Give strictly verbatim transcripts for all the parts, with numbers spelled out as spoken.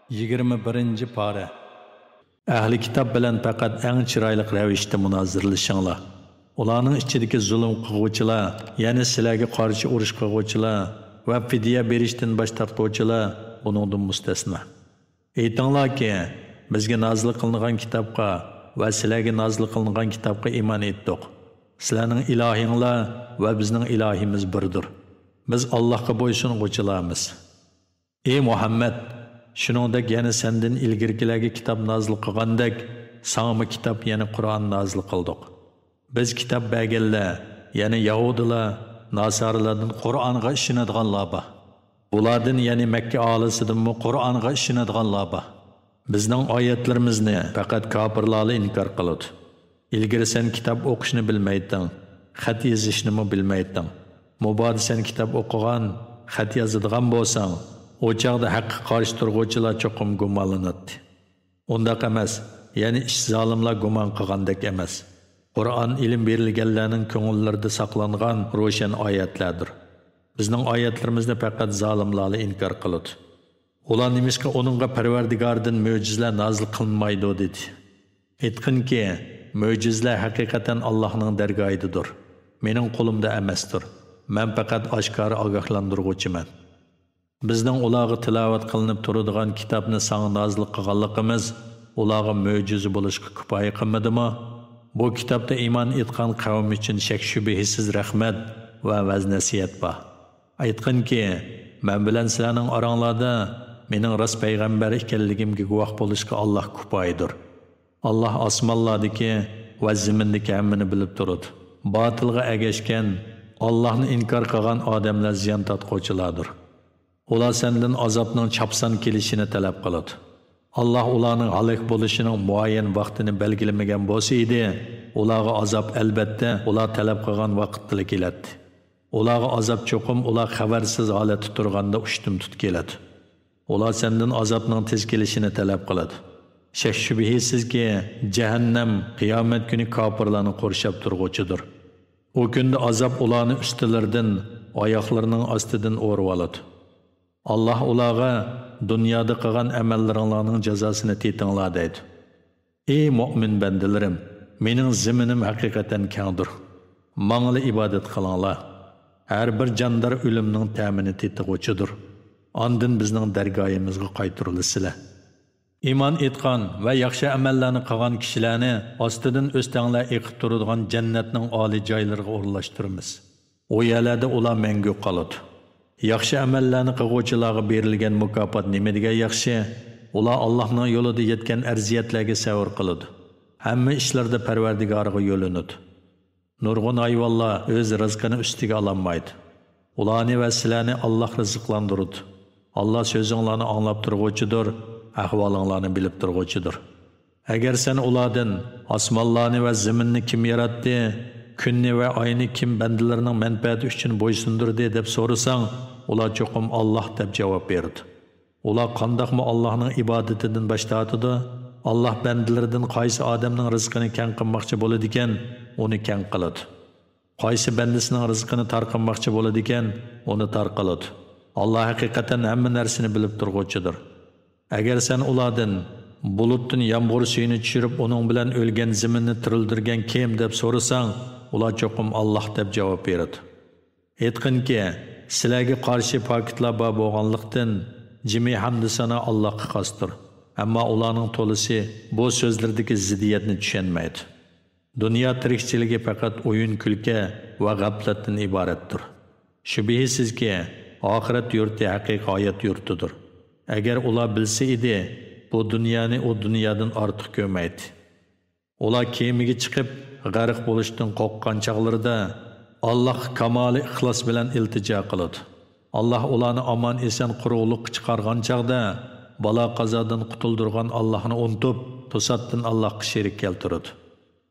يىگىرمە بىرىنچى پارە. ئەھلى كىتاب بىلەن پەقەت ئەڭ چىرايلىق رەۋىشتە مۇنازىرىلىشىڭلار. ئۇلارنىڭ ئىچىدىكى زۇلۇم قىلغۇچىلار، يەنى سىلەرگە قارشى ئۇرۇش قىلغۇچىلار ۋە فىدىيە بېرىشتىن باش تارتقۇچىلار بۇنىڭدىن مۇستەسنا. ئېيتىڭلاركى، بىزگە نازىل قىلىنغان كىتابقا ۋە سىلەرگە نازىل قىلىنغان كىتابقا ئىمان ئېيتتۇق. سىلەرنىڭ ئىلاھىڭلار ۋە بىزنىڭ ئىلاھىمىز بىردۇر. بىز ئاللاھقا بويسۇنغۇچىلارمىز. ئى مۇھەممەد، شۇنىڭدەك يەنە سەندىن ئىلگىرىكىلەرگە كىتاب نازىل قىلغاندەك، ساڭىمۇ كىتاب، يەنى قۇرئان نازىل قىلدۇق. بىز كىتاب بەرگەنلەر، يەنى يەھۇدىيلار، ناسارىلاردىن قۇرئانغا ئىشىنىدىغانلار بار. بۇلاردىن، يەنى مەككە ئاھالىسىدىنمۇ قۇرئانغا ئىشىنىدىغانلار بار. بىزنىڭ ئايەتلىرىمىزنى پەقەت كاپىرلارلا ئىنكار قىلىدۇ. ئىلگىرى سەن كىتاب ئوقۇشنى بىلمەيتتىڭ، خەت يېزىشنىمۇ بىلمەيتتىڭ. مۇبادا سەن كىتاب ئوقۇغان، خەت يازىدىغان بولساڭ، ئۇ چاغدا ھەققە قارشى تۇرغۇچىلار چوقۇم گۇمانلىناتتى. ئۇنداق ئەمەس، يەنى ئىش زالىملار گۇمان قىلغاندەك ئەمەس. قۇرئان ئىلىم بېرىلگەنلەرنىڭ كۆڭۈللىرىدە ساقلانغان روشەن ئايەتلەردۇر. بىزنىڭ ئايەتلىرىمىزنى پەقەت زالىملارلا ئىنكار قىلىدۇ. ئۇلار نېمىشقا ئۇنىڭغا پەرۋەردىگارىدىن مۆجىزىلەر نازىل قىلىنمايدۇ دېدى. ئېيتقىنكى، مۆجىزىلەر ھەقىقەتەن ئاللاھنىڭ دەرگاھىدىدۇر. مېنىڭ قولۇمدا ئەمەستۇر. مەن پەقەت ئاشكارا ئاگاھلاندۇرغۇچىمەن. بىزنىڭ ئۇلارغا تىلاۋەت قىلىنىپ تۇرىدىغان كىتابنى ساڭا نازىل قىلغانلىقىمىز ئۇلارغا مۆجىزە بولۇشقا كۇپايە قىلمىدىمۇ؟ بۇ كىتابتا ئىمان ئېيتقان قەۋم ئۈچۈن شەك-شۈبھىسىز رەھمەت ۋە ۋەز-نەسىھەت بار. ئېيتقىنكى، مەن بىلەن سىلەرنىڭ ئاراڭلاردا مېنىڭ راست پەيغەمبەر ئىكەنلىكىمگە گۇۋاھ بولۇشقا ئاللاھ كۇپايىدۇر. ئاللاھ ئاسمانلاردىكى ۋە زېمىندىكى ھەممىنى بىلىپ تۇرىدۇ. باتىلغا ئەگەشكەن، ئاللاھنى ئىنكار قىلغان ئادەملەر زىيان تارتقۇچىلاردۇر. ئۇلار سەندىن ئازابنىڭ چاپسان كېلىشىنى تەلەپ قىلىدۇ. ئاللاھ ئۇلارنىڭ ھالاك بولۇشىنىڭ مۇئەييەن ۋاقتىنى بەلگىلىمىگەن بولسا ئىدى، ئۇلارغا ئازاب ئەلبەتتە ئۇلار تەلەپ قىلغان ۋاقىتتىلا كېلەتتى. ئۇلارغا ئازاب چوقۇم ئۇلار خەۋەرسىز ھالەتتە تۇرغاندا ئۇشتۇمتۇت كېلىدۇ. ئۇلار سەندىن ئازابنىڭ تېز كېلىشىنى تەلەپ قىلىدۇ. شەك-شۈبھىسىزكى، جەھەننەم قىيامەت كۈنى كاپىرلارنى قورشاپ تۇرغۇچىدۇر. ئۇ كۈندە ئازاب ئۇلارنى ئۈستىلىرىدىن، ئاياقلىرىنىڭ ئاستىدىن ئورىۋالىدۇ. ئاللاھ ئۇلارغا دۇنيادا قىلغان ئەمەللىرىڭلارنىڭ جازاسىنى تېتىڭلار دەيدۇ. ئى مۆمىن بەندىلىرىم، مېنىڭ زېمىنىم ھەقىقەتەن كەڭدۇر. ماڭىلا ئىبادەت قىلىڭلار. ھەر بىر جاندار ئۆلۈمنىڭ تەمىنى تېتىغۇچىدۇر. ئاندىن بىزنىڭ دەرگاھىمىزغا قايتۇرۇلىسىلەر. ئىمان ئېيتقان ۋە ياخشى ئەمەللەرنى قىلغان كىشىلەرنى ئاستىدىن ئۆستەڭلەر ئېقىپ تۇرىدىغان جەننەتنىڭ ئالىي جايلىرىغا ئورۇنلاشتۇرىمىز. ئۇ يەرلەردە ئۇلار مەڭگۈ قالىدۇ. ياخشى ئەمەللەرنى قىلغۇچىلارغا بېرىلگەن مۇكاپات نېمە دېگەن ياخشى! ئۇلار ئاللاھنىڭ يولىدا يەتكەن ئەزىيەتلەرگە سەۋر قىلىدۇ. ھەممە ئىشلىرىدا پەرۋەردىگارىغا يۆلىنىدۇ. نۇرغۇن ھايۋانلار ئۆز رىزقىنى ئۈستىگە ئالالمايدۇ. ئۇلارنى ۋە سىلەرنى ئاللاھ رىزىقلاندۇرىدۇ. ئاللاھ سۆزۈڭلارنى ئاڭلاپ تۇرغۇچىدۇر، ئەھۋالىڭلارنى بىلىپ تۇرغۇچىدۇر. ئەگەر سەن ئۇلاردىن، ئاسمانلارنى ۋە زېمىننى كىم ياراتتى، كۈننى ۋە ئاينى كىم بەندىلىرىنىڭ مەنپەئەتى ئۈچۈن بويسۇندۇردى، دەپ سورىساڭ، ئۇلار چوقۇم ئاللاھ دەپ جاۋاب بېرىدۇ. ئۇلار قانداقمۇ ئاللاھنىڭ ئىبادىتىدىن باش تارتىدۇ؟ ئاللاھ بەندىلىرىدىن قايسى ئادەمنىڭ رىزقىنى كەڭ قىلماقچى بولىدىكەن، ئۇنى كەڭ قىلىدۇ. قايسى بەندىسىنىڭ رىزقىنى تار قىلماقچى بولىدىكەن، ئۇنى تار قىلىدۇ. ئاللاھ ھەقىقەتەن ھەممە نەرسىنى بىلىپ تۇرغۇچىدۇر. ئەگەر سەن ئۇلاردىن، بۇلۇتتىن يامغۇر سۈيىنى چۈشۈرۈپ، ئۇنىڭ بىلەن ئۆلگەن زېمىننى تىرىلدۈرگەن كىم، دەپ سورىساڭ، ئۇلار چوقۇم ئاللاھ دەپ جاۋاب بېرىدۇ. ئېيتقىنكى، سىلەرگە قارشى پاكىتلار بار بولغانلىقتىن، جىمى ھەمدۇسانا ئاللاھقا خاستۇر. ئەمما ئۇلارنىڭ تولىسى بۇ سۆزلىرىدىكى زىددىيەتنى چۈشەنمەيدۇ. دۇنيا تىرىكچىلىكى پەقەت ئويۇن-كۈلكە ۋە غەپلەتتىن ئىبارەتتۇر. شۈبھىسىزكى، ئاخىرەت يۇرتى ھەقىقىي ھايات يۇرتىدۇر. ئەگەر ئۇلار بىلسە ئىدى، بۇ دۇنيانى ئۇ دۇنيادىن ئارتۇق كۆرمەيتتى. ئۇلار كېمىگە چىقىپ، غەرق بولۇشتىن قورققان چاغلىرىدا، ئاللاھقا كامالىي ئىخلاس بىلەن ئىلتىجا قىلىدۇ. ئاللاھ ئۇلارنى ئامان-ئېسەن قۇرۇقلۇققا چىقارغان چاغدا، بالا-قازادىن قۇتۇلدۇرغان ئاللاھنى ئۇنتۇپ، توساتتىن ئاللاھقا شېرىك كەلتۈرىدۇ.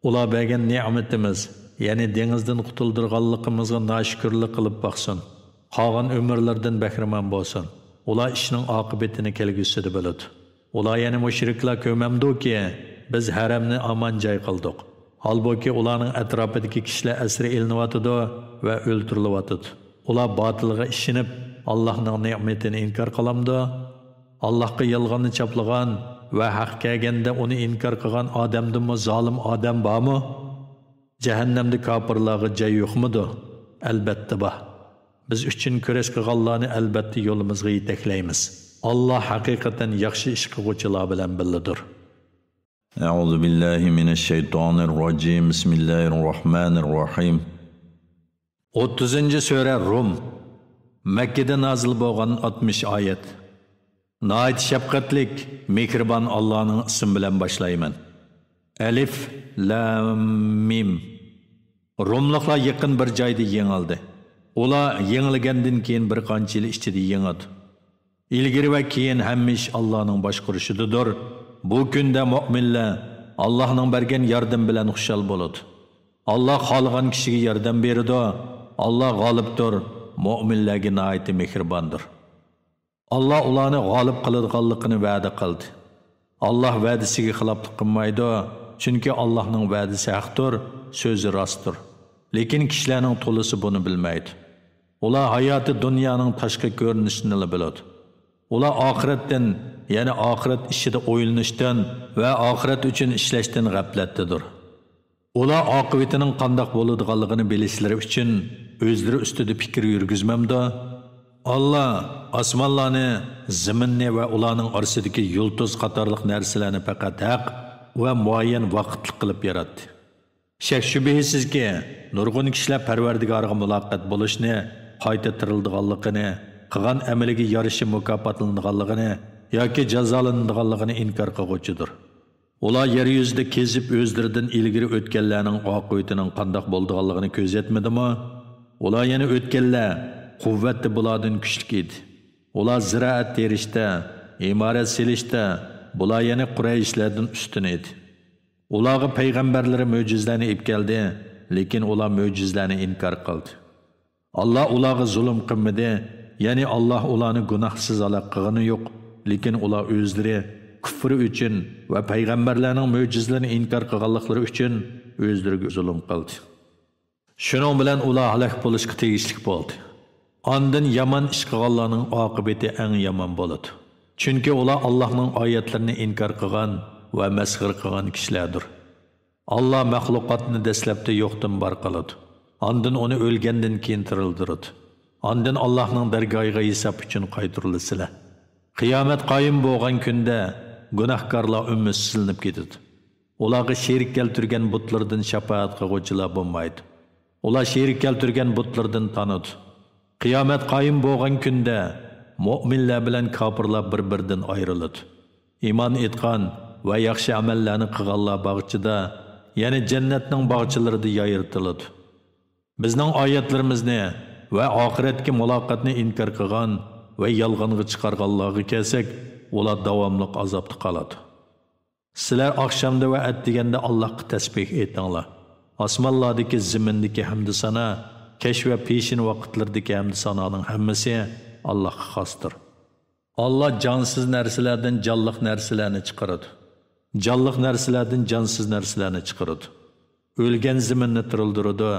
ئۇلار بەرگەن نېمىتىمىز، يەنى دېڭىزدىن قۇتۇلدۇرغانلىقىمىزغا ناشۈكۈرلۈك قىلىپ باقسۇن. قالغان ئۆمۈرلىرىدىن بەھرىمەن بولسۇن. ئۇلار ئىشنىڭ ئاقىۋىتىنى كەلگۈسىدە بىلىدۇ. ئۇلار، يەنى مۇشرىكلار، كۆرمەمدۇكى، بىز ھەرەمنى ئامان جاي قىلدۇق. ھالبۇكى، ئۇلارنىڭ ئەتراپىدىكى كىشىلەر ئەسىرگە ئېلىنىۋاتىدۇ ۋە ئۆلتۈرۈلۈۋاتىدۇ. ئۇلار باتىلغا ئىشىنىپ، ئاللاھنىڭ نېمىتىنى ئىنكار قىلامدۇ؟ ئاللاھقا يالغاننى چاپلىغان ۋە ھەق كەلگەندە ئۇنى ئىنكار قىلغان ئادەمدىنمۇ زالىم ئادەم بارمۇ؟ جەھەننەمدە كاپىرلارغا جاي يوقمىدۇ؟ ئەلبەتتە بار. بىز ئۈچۈن كۈرەش قىلغانلارنى ئەلبەتتە يولىمىزغا يېتەكلەيمىز. ئاللاھ ھەقىقەتەن ياخشى ئىش قىلغۇچىلار بىلەن بىللىدۇر. أعوذ بالله من الشيطان الرجيم. بسم الله الرحمن الرحيم. ئوتتۇزىنچى سۈرە، رۇم. مەككىدە نازىل بولغان، ئاتمىش ئايەت. ناھايىتى شەپقەتلىك، مېھرىبان ئاللانىڭ ئىسمى بىلەن باشلايمەن. ئەلىف، لام، مىم. روملۇقلار يېقىن بىر جايدا يېڭىلدى. ئۇلار يېڭىلگەندىن كېيىن بىر قانچە يىل ئىچىدە يېڭىدۇ. ئىلگىرى ۋە كېيىن ھەممە ئىش ئاللانىڭ باشقۇرۇشىدىدۇر. بۇ كۈندە مۆمىنلەر ئاللانىڭ بەرگەن ياردىمى بىلەن خۇشال بولىدۇ. ئاللا خالىغان كىشىگە ياردەم بېرىدۇ. ئاللا غالىبتۇر، مۆمىنلەرگە ناھايىتى مېھرىباندۇر. ئاللا ئۇلارنى غالىب قىلىدىغانلىقىنى ۋەدە قىلدى. ئاللا ۋەدىسىگە خىلاپلىق قىلمايدۇ، چۈنكى ئاللانىڭ ۋەدىسى ھەقتۇر، سۆزى راستتۇر. لېكىن كىشىلەرنىڭ تولىسى بۇنى بىلمەيدۇ. ئۇلار ھاياتى دۇنيانىڭ تاشقى كۆرۈنۈشىنىلا بىلىدۇ. ئۇلار ئاخىرەتتىن، يەنى ئاخىرەت ئىشىدا ئويلىنىشتىن ۋە ئاخىرەت ئۈچۈن ئىشلەشتىن غەپلەتتىدۇر. ئۇلار ئاقىۋىتىنىڭ قانداق بولىدىغانلىقىنى بىلىشلىرى ئۈچۈن ئۆزلىرى ئۈستىدە پىكىر يۈرگۈزمەمدۇ؟ ئاللا ئاسمانلارنى، زېمىننى ۋە ئۇلارنىڭ ئارىسىدىكى يۇلتۇز قاتارلىق نەرسىلەرنى پەقەت ھەق ۋە مۇئەييەن ۋاقىتلىق قىلىپ ياراتتى. شەك-شۈبھىسىزكى، نۇرغۇن كىشىلەر پەرۋەردىگارىغا مۇلاقات بولۇشنى، قايتا تىرىلىدىغانلىقىنى، قىلغان ئەمىلىگە يارىشا مۇكاپاتلىنىدىغانلىقىنى ياكى جازالىنىدىغانلىقىنى ئىنكار قىلغۇچىدۇر. ئۇلار يەر يۈزىدە كېزىپ، ئۆزلىرىدىن ئىلگىرى ئۆتكەنلەرنىڭ ئاقىۋىتىنىڭ قانداق بولىدىغانلىقىنى كۆزەتمىدىمۇ؟ ئۇلار يەنە ئۆتكەنلەر قۇۋۋەتتە بۇلاردىن كۈچلۈك ئىدى. ئۇلار زىرائەت تېرىشتا، ئىمارەت سېلىشتا، بۇلار يەنە قۇرەيشلەردىن ئۈستۈن ئىدى. ئۇلارغا پەيغەمبەرلىرى مۆجىزىلەرنى ئېلىپ كەلدى، لېكىن ئۇلار مۆجىزىلەرنى ئىنكار قىلدى. ئاللا ئۇلارغا زۇلۇم قىلمىدى، يەنى ئاللا ئۇلارنى گۇناھسىز ھالاك قىلغىنى يوق، لېكىن ئۇلار ئۆزلىرى كۇفرى ئۈچۈن ۋە پەيغەمبەرلەرنىڭ مۆجىزىلىرىنى ئىنكار قىلغانلىقلىرى ئۈچۈن ئۆزلىرىگە زۇلۇم قىلدى. شۇنىڭ بىلەن ئۇلار ھالاك بولۇشقا تېگىشلىك بولدى. ئاندىن يامان ئىش قىلغانلارنىڭ ئاقىۋىتى ئەڭ يامان بولىدۇ. چۈنكى ئۇلار ئاللانىڭ ئايەتلىرىنى ئىنكار قىلغان ۋە مەسخىرە قىلغان كىشىلەردۇر. ئاللا مەخلۇقاتنى دەسلەپتە يوقتىن بار قىلىدۇ. ئاندىن ئۇنى ئۆلگەندىن كېيىن تىرىلدۈرىدۇ. ئاندىن ئاللانىڭ دەرگاھىغا ھېساب ئۈچۈن قايتۇرۇلىسىلەر. قىيامەت قايىم بولغان كۈندە گۇناھكارلار ئۈمىدسىزلىنىپ كېتىدۇ. ئۇلارغا شېرىك كەلتۈرگەن بۇتلىرىدىن شاپائەت قىلغۇچىلار بولمايدۇ. ئۇلار شېرىك كەلتۈرگەن بۇتلىرىدىن تانىدۇ. قىيامەت قايىم بولغان كۈندە مۆمىنلەر بىلەن كاپىرلار بىر-بىرىدىن ئايرىلىدۇ. ئىمان ئېيتقان ۋە ياخشى ئەمەللەرنى قىلغانلار باغچىدا، يەنى جەننەتنىڭ باغچىلىرىدا يايرىتىلىدۇ. بىزنىڭ ئايەتلىرىمىزنى ۋە ئاخىرەتكە مۇلاقاتنى ئىنكار قىلغان ۋە يالغانغا چىقارغانلارغا كەلسەك، ئۇلار داۋاملىق ئازابتا قالىدۇ. سىلەر ئاخشامدا ۋە ئەتىگەندە ئاللاھقا تەسبىھ ئېيتىڭلار. ئاسمانلاردىكى، زېمىندىكى ھەمدۇسانا، كەچ ۋە پېشىن ۋاقىتلىرىدىكى ھەمدۇسانانىڭ ھەممىسى ئاللاھقا خاستۇر. ئاللا جانسىز نەرسىلەردىن جانلىق نەرسىلەرنى چىقىرىدۇ. جانلىق نەرسىلەردىن جانسىز نەرسىلەرنى چىقىرىدۇ. ئۆلگەن زېمىننى تىرىلدۈرىدۇ،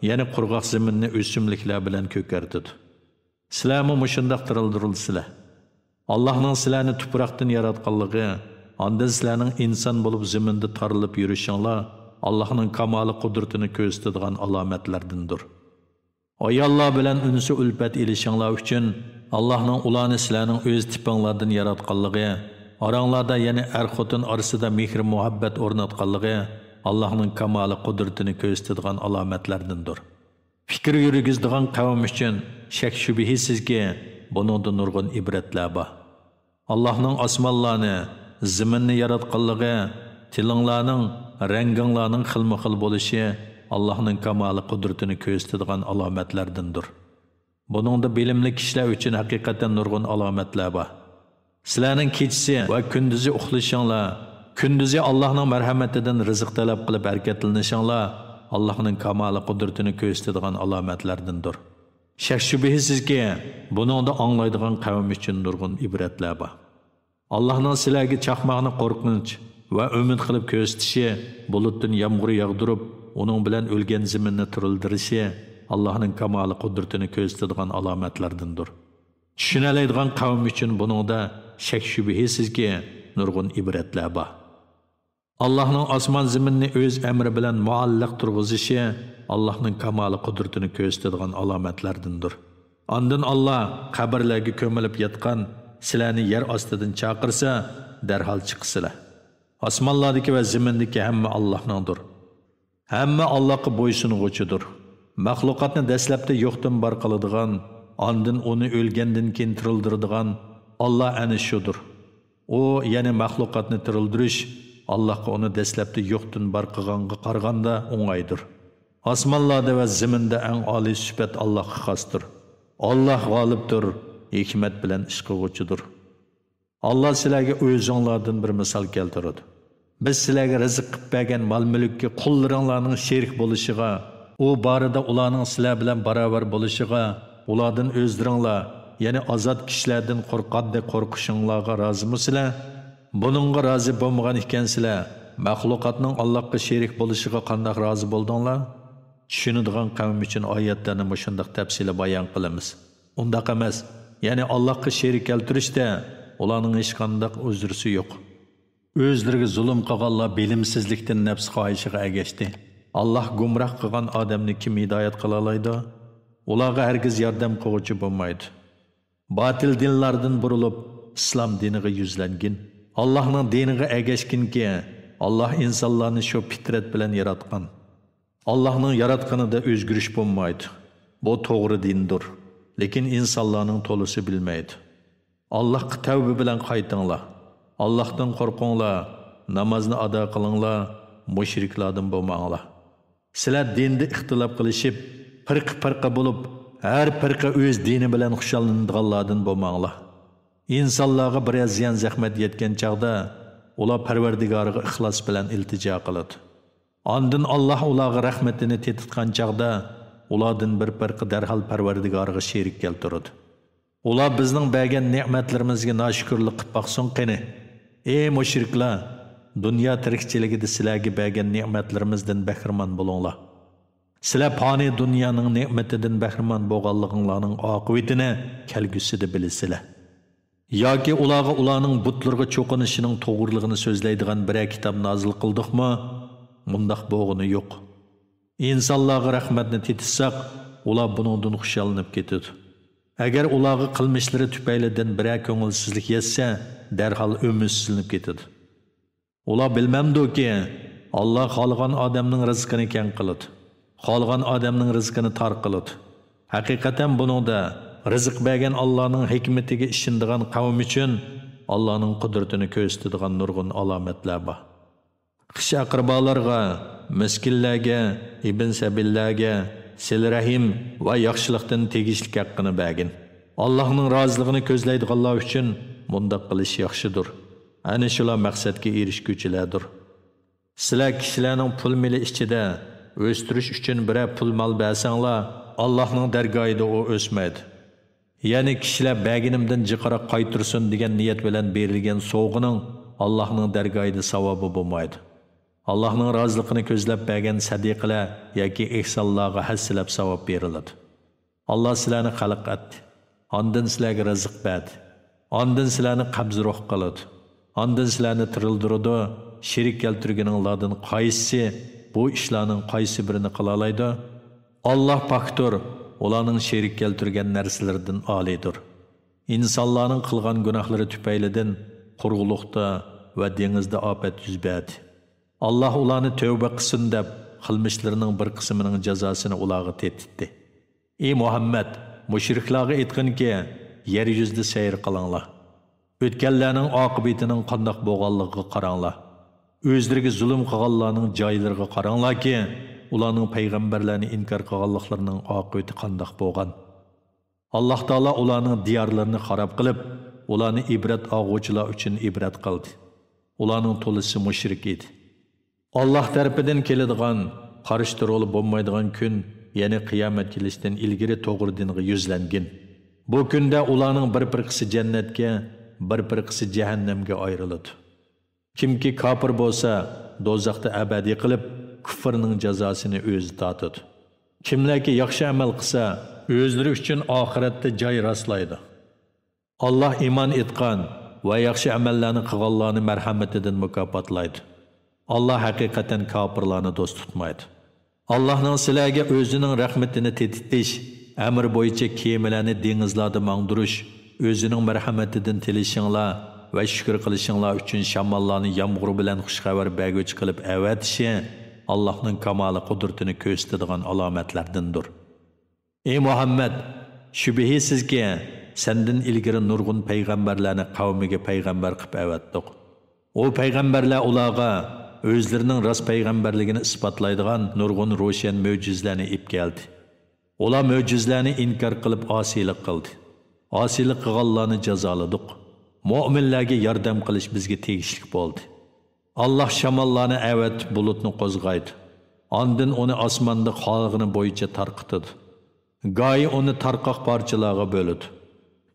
يەنى قۇرغاق زېمىننى ئۆسۈملۈكلەر بىلەن كۆكەرتىدۇ. سىلەرمۇ مۇشۇنداق تىرىلدۈرۈلىسىلەر. ئاللاھنىڭ سىلەرنى تۇپراقتىن ياراتقانلىقى، ئاندىن سىلەرنىڭ ئىنسان بولۇپ زېمىندا تارىلىپ يۈرۈشۈڭلار ئاللاھنىڭ كامالى قۇدرىتىنى كۆرسىتىدىغان ئالامەتلەردىندۇر. ئاياللار بىلەن ئۈنسى ئۈلپەت ئېلىشىڭلار ئۈچۈن ئاللاھنىڭ ئۇلارنى سىلەرنىڭ ئۆز تىپىڭلاردىن ياراتقانلىقى، ئاراڭلاردا، يەنى ئەر-خوتۇن ئارىسىدا مېھرى-مۇھەببەت ئورناتقانلىقى ئاللاھنىڭ كامالى قۇدرىتىنى كۆرسىتىدىغان ئالامەتلەردىندۇر. پىكىر يۈرگۈزىدىغان قەۋم ئۈچۈن شەك-شۈبھىسىزكى، بۇنىڭدا نۇرغۇن ئىبرەتلەر بار. ئاللاھنىڭ ئاسمانلارنى، زېمىننى ياراتقانلىقى، تىلىڭلارنىڭ، رەڭگىڭلارنىڭ خىلمۇخىل بولۇشى ئاللاھنىڭ كامالى قۇدرىتىنى كۆرسىتىدىغان ئالامەتلەردىندۇر. بۇنىڭدا بىلىملىك كىشىلەر ئۈچۈن ھەقىقەتەن نۇرغۇن ئالامەتلەر بار. سىلەرنىڭ كېچىسى ۋە كۈندۈزى ئۇخلىشىڭلار، كۈندۈزى ئاللاھنىڭ مەرھەمىتىدىن رىزىق تەلەپ قىلىپ ھەرىكەتلىنىشىڭلار ئاللاھنىڭ كامالى قۇدرىتىنى كۆرسىتىدىغان ئالامەتلەردىندۇر. شەك-شۈبھىسىزكى، بۇنىڭدا ئاڭلايدىغان قەۋم ئۈچۈن نۇرغۇن ئىبرەتلەر بار. ئاللاھنىڭ سىلەرگە چاقماقنى قورقۇنچ ۋە ئۈمىد قىلىپ كۆرسىتىشى، بۇلۇتتىن يامغۇر ياغدۇرۇپ، ئۇنىڭ بىلەن ئۆلگەن زېمىننى تىرىلدۈرۈشى ئاللاھنىڭ كامالى قۇدرىتىنى كۆرسىتىدىغان ئالامەتلەردىندۇر. چۈشىنەلەيدىغان قەۋم ئۈچۈن بۇنىڭدا شەك-شۈبھىسىزكى، نۇرغۇن ئىبرەتلەر بار. ئاللاھنىڭ ئاسمان زېمىننى ئۆز ئەمرى بىلەن مۇئەللەق تۇرغۇزۇشى ئاللاھنىڭ كامالى قۇدرىتىنى كۆرسىتىدىغان ئالامەتلەردىندۇر. ئاندىن ئاللاھ قەبرىلەرگە كۆمۈلۈپ ياتقان سىلەرنى يەر ئاستىدىن چاقىرسا، دەرھال چىقىسىلەر. ئاسمانلاردىكى ۋە زېمىندىكى ھەممە ئاللاھنىڭدۇر. ھەممە ئاللاھقا بويسۇنغۇچىدۇر. مەخلۇقاتنى دەسلەپتە يوقتىن بار قىلىدىغان، ئاندىن ئۇنى ئۆلگەندىن كېيىن تىرىلدۈرىدىغان ئاللاھ ئەنە شۇدۇر. ئۇ، يەنى مەخلۇقاتنى تىرىلدۈرۈش، ئاللاھقا ئۇنى دەسلەپتە يوقتىن بار قىلغانغا قارىغاندا ئوڭايدۇر. ئاسمانلاردا ۋە زېمىندا ئەڭ ئالىي سۈپەت ئاللاھقا خاستۇر. ئاللاھ غالىبتۇر، ھېكمەت بىلەن ئىش قىلغۇچىدۇر. ئاللاھ سىلەرگە ئۆزۈڭلاردىن بىر مىسال كەلتۈرىدۇ. بىز سىلەرگە رىزىق قىلىپ بەرگەن مال-مۈلۈككە قۇللىرىڭلارنىڭ شېرىك بولۇشىغا، ئۇ بارىدا ئۇلارنىڭ سىلەر بىلەن باراۋەر بولۇشىغا، ئۇلاردىن ئۆزلىرىڭلار، يەنى ئازاد كىشىلەردىن قورققاندەك قورقۇشۇڭلارغا رازىمۇسىلەر؟ بۇنىڭغا رازى بولمىغان ئىكەنسىلەر، مەخلۇقاتنىڭ ئاللاھقا شېرىك بولۇشىغا قانداق رازى بولدۇڭلار؟ چۈشىنىدىغان قەۋم ئۈچۈن ئايەتلەرنى مۇشۇنداق تەپسىلىي بايان قىلىمىز. ئۇنداق ئەمەس، يەنى ئاللاھقا شېرىك كەلتۈرۈشتە ئۇلارنىڭ ھېچقانداق ئۆزرىسى يوق. ئۆزلىرىگە زۇلۇم قىلغانلار بىلىمسىزلىكتىن نەپس خاھىشىغا ئەگەشتى. ئاللاھ گۇمراھ قىلغان ئادەمنى كىم ھىدايەت قىلالايدۇ؟ ئۇلارغا ھەرگىز ياردەم قىلغۇچى بولمايدۇ. باتىل دىنلاردىن بۇرۇلۇپ، ئىسلام دىنىغا يۈزلەنگىن. ئاللاھنىڭ دىنىغا ئەگەشكىنكى، ئاللاھ ئىنسانلارنى شۇ پىترەت بىلەن ياراتقان. ئاللاھنىڭ ياراتقىنىدا ئۆزگىرىش بولمايدۇ. بۇ توغرا دىندۇر. لېكىن ئىنسانلارنىڭ تولىسى بىلمەيدۇ. ئاللاھقا تەۋبە بىلەن قايتىڭلار. ئاللاھتىن قورقۇڭلار، نامازنى ئادا قىلىڭلار، مۇشرىكلاردىن بولماڭلار. سىلەر دىندا ئىختىلاپ قىلىشىپ، پىرقە-پىرقە بولۇپ، ھەر پىرقە ئۆز دىنى بىلەن خۇشاللىنىدىغانلاردىن بولماڭلار. ئىنسانلارغا بىرەر زىيان-زەخمەت يەتكەن چاغدا، ئۇلار پەرۋەردىگارىغا ئىخلاس بىلەن ئىلتىجا قىلىدۇ. ئاندىن ئاللاھ ئۇلارغا رەھمىتىنى تېتىتقان چاغدا، ئۇلاردىن بىر پىرقە دەرھال پەرۋەردىگارىغا شېرىك كەلتۈرىدۇ. ئۇلار بىزنىڭ بەرگەن نېمەتلىرىمىزگە ناشۈكۈرلۈك قىلىپ باقسۇن قېنى. ئى مۇشرىكلار! دۇنيا تىرىكچىلىكىدە سىلەرگە بەرگەن نېمەتلىرىمىزدىن بەھرىمەن بولۇڭلار. سىلەر پانىي دۇنيانىڭ نېمىتىدىن بەھرىمەن بولغانلىقىڭلارنىڭ ئاقىۋىتىنى كەلگۈسىدە بىلىسىلەر. ياكى ئۇلارغا ئۇلارنىڭ بۇتلىرىغا چوقۇنۇشىنىڭ توغرىلىقىنى سۆزلەيدىغان بىرەر كىتاب نازىل قىلدۇقمۇ؟ مۇنداق بولغىنى يوق. ئىنسانلارغا رەھمەتنى تېتىتساق، ئۇلار بۇنىڭدىن خۇشاللىنىپ كېتىدۇ. ئەگەر ئۇلارغا قىلمىشلىرى تۈپەيلىدىن بىرەر كۆڭۈلسىزلىك يەتسە، دەرھال ئۈمىدسىزلىنىپ كېتىدۇ. ئۇلار بىلمەمدۇكى، ئاللاھ خالىغان ئادەمنىڭ رىزقىنى كەڭ قىلىدۇ، خالىغان ئادەمنىڭ رىزقىنى تار قىلىدۇ. ھەقىقەتەن بۇنىڭدا رىزىق بەرگەن ئاللاھنىڭ ھېكمىتىگە ئىشىنىدىغان قەۋم ئۈچۈن ئاللاھنىڭ قۇدرىتىنى كۆرسىتىدىغان نۇرغۇن ئالامەتلەر بار. خىش-ئەقرىبالارغا، مىسكىنلەرگە، ئىبن سەبىللەرگە، سىلە رەھىم ۋە ياخشىلىقتىن تېگىشلىك ھەققىنى بەرگىن. ئاللاھنىڭ رازىلىقىنى كۆزلەيدىغانلار ئۈچۈن مۇنداق قىلىش ياخشىدۇر. ئەنە شۇلار مەقسەتكە ئېرىشكۈچىلەردۇر. سىلەر كىشىلەرنىڭ پۇل مېلى ئىچىدە ئۆستۈرۈش ئۈچۈن بىرەر پۇل مال بەرسەڭلار، ئاللاھنىڭ دەرگاھىدا ئۇ ئۆسمەيدۇ. يەنى كىشىلەر بەرگىنىمدىن جىقراق قايتۇرسۇن دېگەن نىيەت بىلەن بېرىلگەن سوۋغىنىڭ ئاللاھنىڭ دەرگاھىدا ساۋابى بولمايدۇ. ئاللاھنىڭ رازىلىقىنى كۆزلەپ بەرگەن سەدىقىلەر ياكى ئېھسانلارغا ھەسسىلەپ ساۋاب بېرىلىدۇ. ئاللاھ سىلەرنى خەلق ئەتتى. ئاندىن سىلەرگە رىزىق بەردى. ئاندىن سىلەرنى قەبزى روھ قىلىدۇ. ئاندىن سىلەرنى تىرىلدۈرىدۇ. شېرىك كەلتۈرگىنىڭلاردىن قايسىسى بۇ ئىشلارنىڭ قايسى بىرىنى قىلالايدۇ؟ ئاللاھ پاكتۇر، ئۇلارنىڭ شېرىك كەلتۈرگەن نەرسىلىرىدىن ئالىيدۇر. ئىنسانلارنىڭ قىلغان گۇناھلىرى تۈپەيلىدىن قۇرۇقلۇقتا ۋە دېڭىزدا ئاپەت يۈز بەردى. ئاللاھ ئۇلارنى تەۋبە قىلسۇن دەپ، قىلمىشلىرىنىڭ بىر قىسمىنىڭ جازاسىنى ئۇلارغا تېتىتتى. ئى مۇھەممەد، مۇشرىكلارغا ئېيتقىنكى، يەر يۈزىدە سەير قىلىڭلار. ئۆتكەنلەرنىڭ ئاقىۋىتىنىڭ قانداق بولغانلىقىغا قاراڭلار. ئۆزلىرىگە زۇلۇم قىلغانلارنىڭ جايلىرىغا قاراڭلاركى، ئۇلارنىڭ پەيغەمبەرلەرنى ئىنكار قىلغانلىقلىرىنىڭ ئاقىۋىتى قانداق بولغان. ئاللاھ تائالا ئۇلارنىڭ دىيارلىرىنى خاراب قىلىپ، ئۇلارنى ئىبرەت ئالغۇچىلار ئۈچۈن ئىبرەت قىلدى. ئۇلارنىڭ تولىسى مۇشرىك ئىدى. ئاللاھ تەرىپىدىن كېلىدىغان، قارشى تۇرغىلى بولمايدىغان كۈن، يەنى قىيامەت كېلىشتىن ئىلگىرى توغرا دىنغا يۈزلەنگىن. بۇ كۈندە ئۇلارنىڭ بىر پىرقىسى جەننەتكە، بىر پىرقىسى جەھەننەمگە ئايرىلىدۇ. كىمكى كاپىر بولسا، دوزاختا ئەبەدىي قىلىپ، كۇفرىنىڭ جازاسىنى ئۆزى تارتىدۇ. كىملەركى ياخشى ئەمەل قىلسا، ئۆزلىرى ئۈچۈن ئاخىرەتتە جاي راسلايدۇ. ئاللاھ ئىمان ئېيتقان، ۋە ياخشى ئەمەللەرنى قىلغانلارنى مەرھەمىتىدىن مۇكاپاتلايدۇ. ئاللا ھەقىقەتەن كاپىرلارنى دوست تۇتمايدۇ. ئاللانىڭ سىلەرگە ئۆزىنىڭ رەھمىتىنى تېتىتىش ئەمرى بويىچە كېمىلەرنى دېڭىزلاردا ماڭدۇرۇش، ئۆزىنىڭ مەرھەمىتىدىن تىلىشىڭلار ۋە شۈكۈر قىلىشىڭلار ئۈچۈن شاماللارنى يامغۇر بىلەن خۇشخەۋەر بەرگۈچى قىلىپ ئەۋەتىشى ئاللانىڭ كامالى قۇدرىتىنى كۆرسىتىدىغان ئالامەتلەردىندۇر. ئى مۇھەممەد! شۈبھىسىزكى، سەندىن ئىلگىرى نۇرغۇن پەيغەمبەرلەرنى قەۋمىگە پەيغەمبەر قىلىپ ئەۋەتتۇق. ئۇ پەيغەمبەرلەر ئۇلارغا ئۆزلىرىنىڭ راست پەيغەمبەرلىكىنى ئىسپاتلايدىغان نۇرغۇن روشەن مۆجىزىلەرنى ئېلىپ كەلدى. ئۇلار مۆجىزىلەرنى ئىنكار قىلىپ ئاسىيلىق قىلدى. ئاسىيلىق قىلغانلارنى جازالىدۇق. مۆمىنلەرگە ياردەم قىلىش بىزگە تېگىشلىك بولدى. ئاللا شاماللارنى ئەۋەتىپ بۇلۇتنى قوزغايدۇ. ئاندىن ئۇنى ئاسماندا خالىغىنى بويىچە تارقىتىدۇ. گاھى ئۇنى تارقاق پارچىلارغا بۆلىدۇ.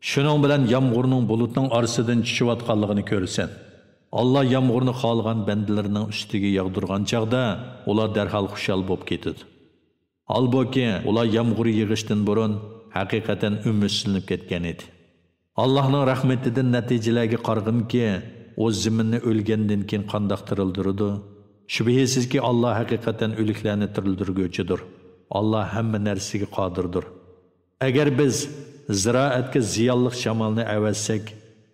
شۇنىڭ بىلەن يامغۇرنىڭ بۇلۇتنىڭ ئارىسىدىن چۈشۈۋاتقانلىقىنى كۆرىسەن. ئاللا يامغۇرنى خالىغان بەندىلىرىنىڭ ئۈستىگە ياغدۇرغان چاغدا ئۇلار دەرھال خۇشال بولۇپ كېتىدۇ. ھالبۇكى، ئۇلار يامغۇر يېغىشتىن بۇرۇن ھەقىقەتەن ئۈمىدسىزلىنىپ كەتكەن ئىدى. ئاللاھنىڭ رەھمىتىدىن نەتىجىلەرگە قارىغىنكى، ئۇ زېمىننى ئۆلگەندىن كېيىن قانداق تىرىلدۈرىدۇ؟ شۈبھىسىزكى، ئاللا ھەقىقەتەن ئۆلۈكلەرنى تىرىلدۈرگۈچىدۇر. ئاللا ھەممە نەرسىگە قادىردۇر. ئەگەر بىز زىرائەتكە زىيانلىق شامالنى ئەۋەتسەك،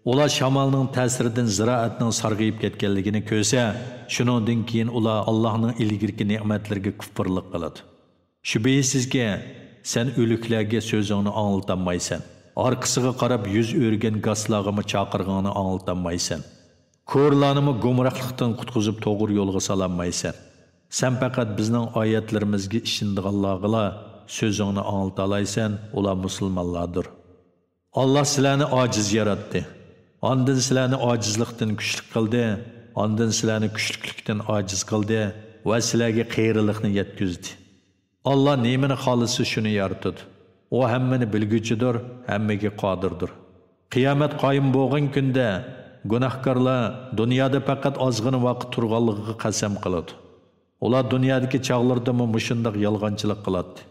ئۇلار شامالنىڭ تەسىرىدىن زىرائەتنىڭ سارغىيىپ كەتكەنلىكىنى كۆرسە، شۇنىڭدىن كېيىن ئۇلار ئاللاھنىڭ ئىلگىرىكى نېمەتلىرىگە كۇپپۇرلۇق قىلىدۇ. شۈبھىسىزكى، سەن ئۆلۈكلەرگە سۆزۈڭنى ئاڭلىتالمايسەن. ئارقىسىغا قاراپ يۈز ئۆرۈگەن گاسلارغىمۇ چاقىرىقىڭنى ئاڭلىتالمايسەن. كورلارنىمۇ گۇمراھلىقتىن قۇتقۇزۇپ توغرا يولغا سالالمايسەن. سەن پەقەت بىزنىڭ ئايەتلىرىمىزگە ئىشىنىدىغانلارغىلا سۆزۈڭنى ئاڭلىتالايسەن، ئۇلار مۇسۇلمانلاردۇر. ئاللا سىلەرنى ئاجىز ياراتتى. ئاندىن سىلەرنى ئاجىزلىقتىن كۈچلۈك قىلدى. ئاندىن سىلەرنى كۈچلۈكلۈكتىن ئاجىز قىلدى ۋە سىلەرگە قېرىلىقنى يەتكۈزدى. ئاللا نېمىنى خالىسا شۇنى يارىتىدۇ. ئۇ ھەممىنى بىلگۈچىدۇر، ھەممىگە قادىردۇر. قىيامەت قايىم بولغان كۈندە گۇناھكارلار دۇنيادا پەقەت ئازغىنە ۋاقىت تۇرغانلىقىغا قەسەم قىلىدۇ. ئۇلار دۇنيادىكى چاغلىرىدىمۇ مۇشۇنداق يالغانچىلىق قىلاتتى.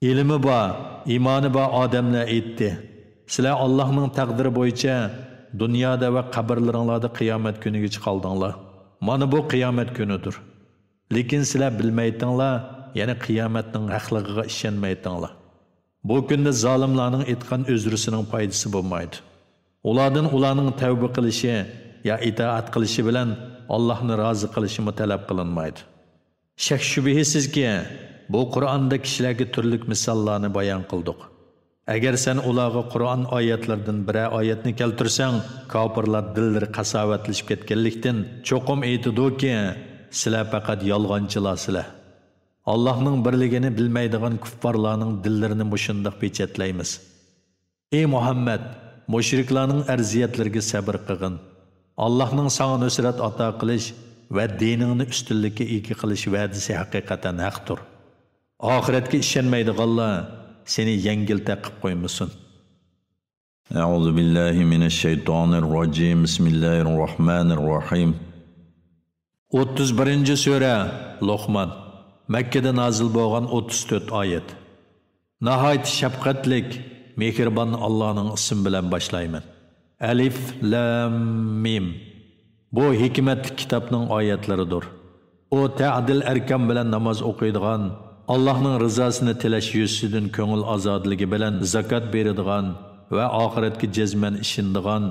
ئىلمى بار، ئىمانى بار ئادەملەر ئېيتتى، سىلەر ئاللاھنىڭ تەقدىرى بويىچە دۇنيادا ۋە قەبرىلىرىڭلاردا قىيامەت كۈنىگىچە قالدىڭلار. مانا بۇ قىيامەت كۈنىدۇر. لېكىن سىلەر بىلمەيتىڭلار، يەنى قىيامەتنىڭ ھەقلىقىغا ئىشەنمەيتىڭلار. بۇ كۈندە زالىملارنىڭ ئېيتقان ئۆزرىسىنىڭ پايدىسى بولمايدۇ. ئۇلاردىن ئۇلارنىڭ تەۋبە قىلىشى يا ئىتائەت قىلىشى بىلەن ئاللاھنى رازى قىلىشىمۇ تەلەپ قىلىنمايدۇ. شەك-شۈبھىسىزكى، بۇ قۇرئاندا كىشىلەرگە تۈرلۈك مىساللارنى بايان قىلدۇق. ئەگەر سەن ئۇلارغا قۇرئان ئايەتلىرىدىن بىرەر ئايەتنى كەلتۈرسەڭ، كاپىرلار دىللىرى قاساۋەتلىشىپ كەتكەنلىكتىن، چوقۇم ئېيتىدۇكى، سىلەر پەقەت يالغانچىلارسىلەر. ئاللاھنىڭ بىرلىكىنى بىلمەيدىغان كۇففارلارنىڭ دىللىرىنى مۇشۇنداق پېچەتلەيمىز. ئى مۇھەممەد، مۇشرىكلارنىڭ ئەرزىيەتلىرىگە سەبىر قىلغىن. ئاللاھنىڭ ساڭا نۇسرەت ئاتا قىلىش ۋە دىنىڭنى ئۈستۈنلۈككە ئىگە قىلىش ۋەدىسى ھەقىقەتەن ھەقتۇر. ئاخىرەتكە ئىشەنمەيدىغانلار سېنى يەڭگىل تەقىپ قويمىسۇن. أعوذ بالله من الشيطان الرجيم. بسم الله الرحمن الرحيم. ئوتتۇز بىرىنچى سۈرە، لوقمان. مەككىدە نازىل بولغان ئوتتۇز تۆت ئايەت. ناھايىتى شەپقەتلىك، مېھرىبان ئاللانىڭ ئىسمى بىلەن باشلايمەن. ئەلىف لام مىم. بۇ ھېكمەتلىك كىتابنىڭ ئايەتلىرىدۇر. ئۇ تەئدىل ئەركان بىلەن ناماز ئوقۇيدىغان، ئاللاھنىڭ رىزاسىنى تىلەش يۈزىسىدىن كۆڭۈل ئازادىلىكى بىلەن زاكات بېرىدىغان ۋە ئاخىرەتكە جەزمەن ئىشىنىدىغان،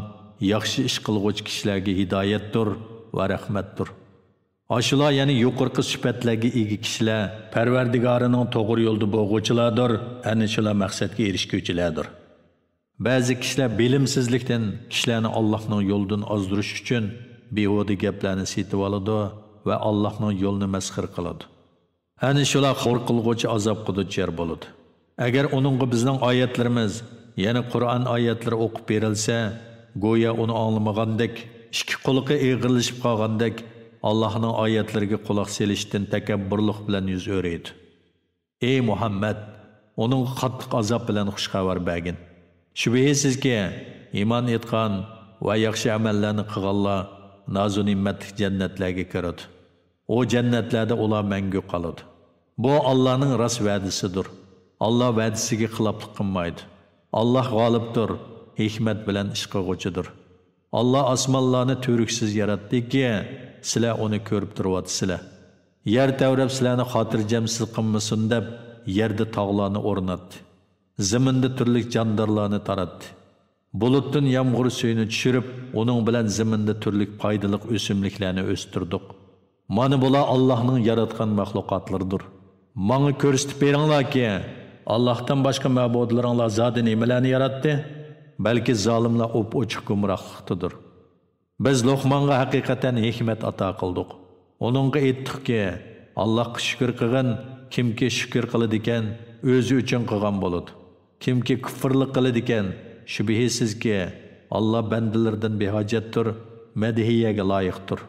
ياخشى ئىش قىلغۇچى كىشىلەرگە ھىدايەتتۇر ۋە رەھمەتتۇر. ئاشۇلار، يەنى يۇقىرىقى سۈپەتلەرگە ئىگە كىشىلەر پەرۋەردىگارىنىڭ توغرا يولدا بولغۇچىلاردۇر، ئەنە شۇلار مەقسەتكە ئېرىشكۈچىلەردۇر. بەزى كىشىلەر بىلىمسىزلىكتىن كىشىلەرنى ئاللاھنىڭ يولىدىن ئازدۇرۇش ئۈچۈن بىھۇدە گەپلەرنى سېتىۋالىدۇ ۋە ئاللاھنىڭ يولىنى مەسخىرە قىلىدۇ. ئەنە شۇلار خور قىلغۇچى ئازابقا دۇچار بولىدۇ. ئەگەر ئۇنىڭغا بىزنىڭ ئايەتلىرىمىز، يەنى قۇرئان ئايەتلىرى ئوقۇپ بېرىلسە، گويا ئۇنى ئاڭلىمىغاندەك، ئىككى قۇلىقى ئېغىرلىشىپ قالغاندەك، ئاللاھنىڭ ئايەتلىرىگە قۇلاق سېلىشتىن تەكەببۇرلۇق بىلەن يۈز ئۆرۈيدۇ. ئى مۇھەممەد، ئۇنىڭغا قاتتىق ئازاب بىلەن خۇش خەۋەر بەرگىن. شۈبھىسىزكى، ئىمان ئېيتقان ۋە ياخشى ئەمەللەرنى قىلغانلار نازۇنېمەتلىك جەننەتلەرگە كىرىدۇ. ئۇ جەننەتلەردە ئۇلار مەڭگۈ قالىدۇ. بۇ ئاللانىڭ راست ۋەدىسىدۇر. ئاللا ۋەدىسىگە خىلاپلىق قىلمايدۇ. ئاللا غالىبتۇر، ھېكمەت بىلەن ئىش قىلغۇچىدۇر. ئاللا ئاسمانلارنى تۈۋرۈكسىز ياراتتىكى، سىلەر ئۇنى كۆرۈپ تۇرۇۋاتىسىلەر. يەر تەۋرەپ سىلەرنى خاتىرجەمسىز قىلمىسۇن دەپ، يەردە تاغلارنى ئورناتتى. زېمىندا تۈرلۈك جاندارلارنى تاراتتى. بۇلۇتتىن يامغۇر سۈيىنى چۈشۈرۈپ، ئۇنىڭ بىلەن زېمىندا تۈرلۈك پايدىلىق ئۆسۈملۈكلەرنى ئۆستۈردۇق. مانا بۇلار ئاللاھنىڭ ياراتقان مەخلۇقاتلىرىدۇر. ماڭا كۆرسىتىپ بېرىڭلاركى، ئاللاھتىن باشقا مەبۇدلىرىڭلار زادى نېمىلەرنى ياراتتى؟ بەلكى زالىملار ئوپئوچۇق گۇمراھلىقتىدۇر. بىز لوقمانغا ھەقىقەتەن ھېكمەت ئاتا قىلدۇق. ئۇنىڭغا ئېيتتۇقكى، ئاللاھقا شۈكۈر قىلغىن، كىمكى شۈكۈر قىلىدىكەن، ئۆزى ئۈچۈن قىلغان بولىدۇ. كىمكى كۇفرلۇق قىلىدىكەن، شۈبھىسىزكى، ئاللا بەندىلىرىدىن بىھاجەتتۇر، مەدھىيەگە لايىقتۇر.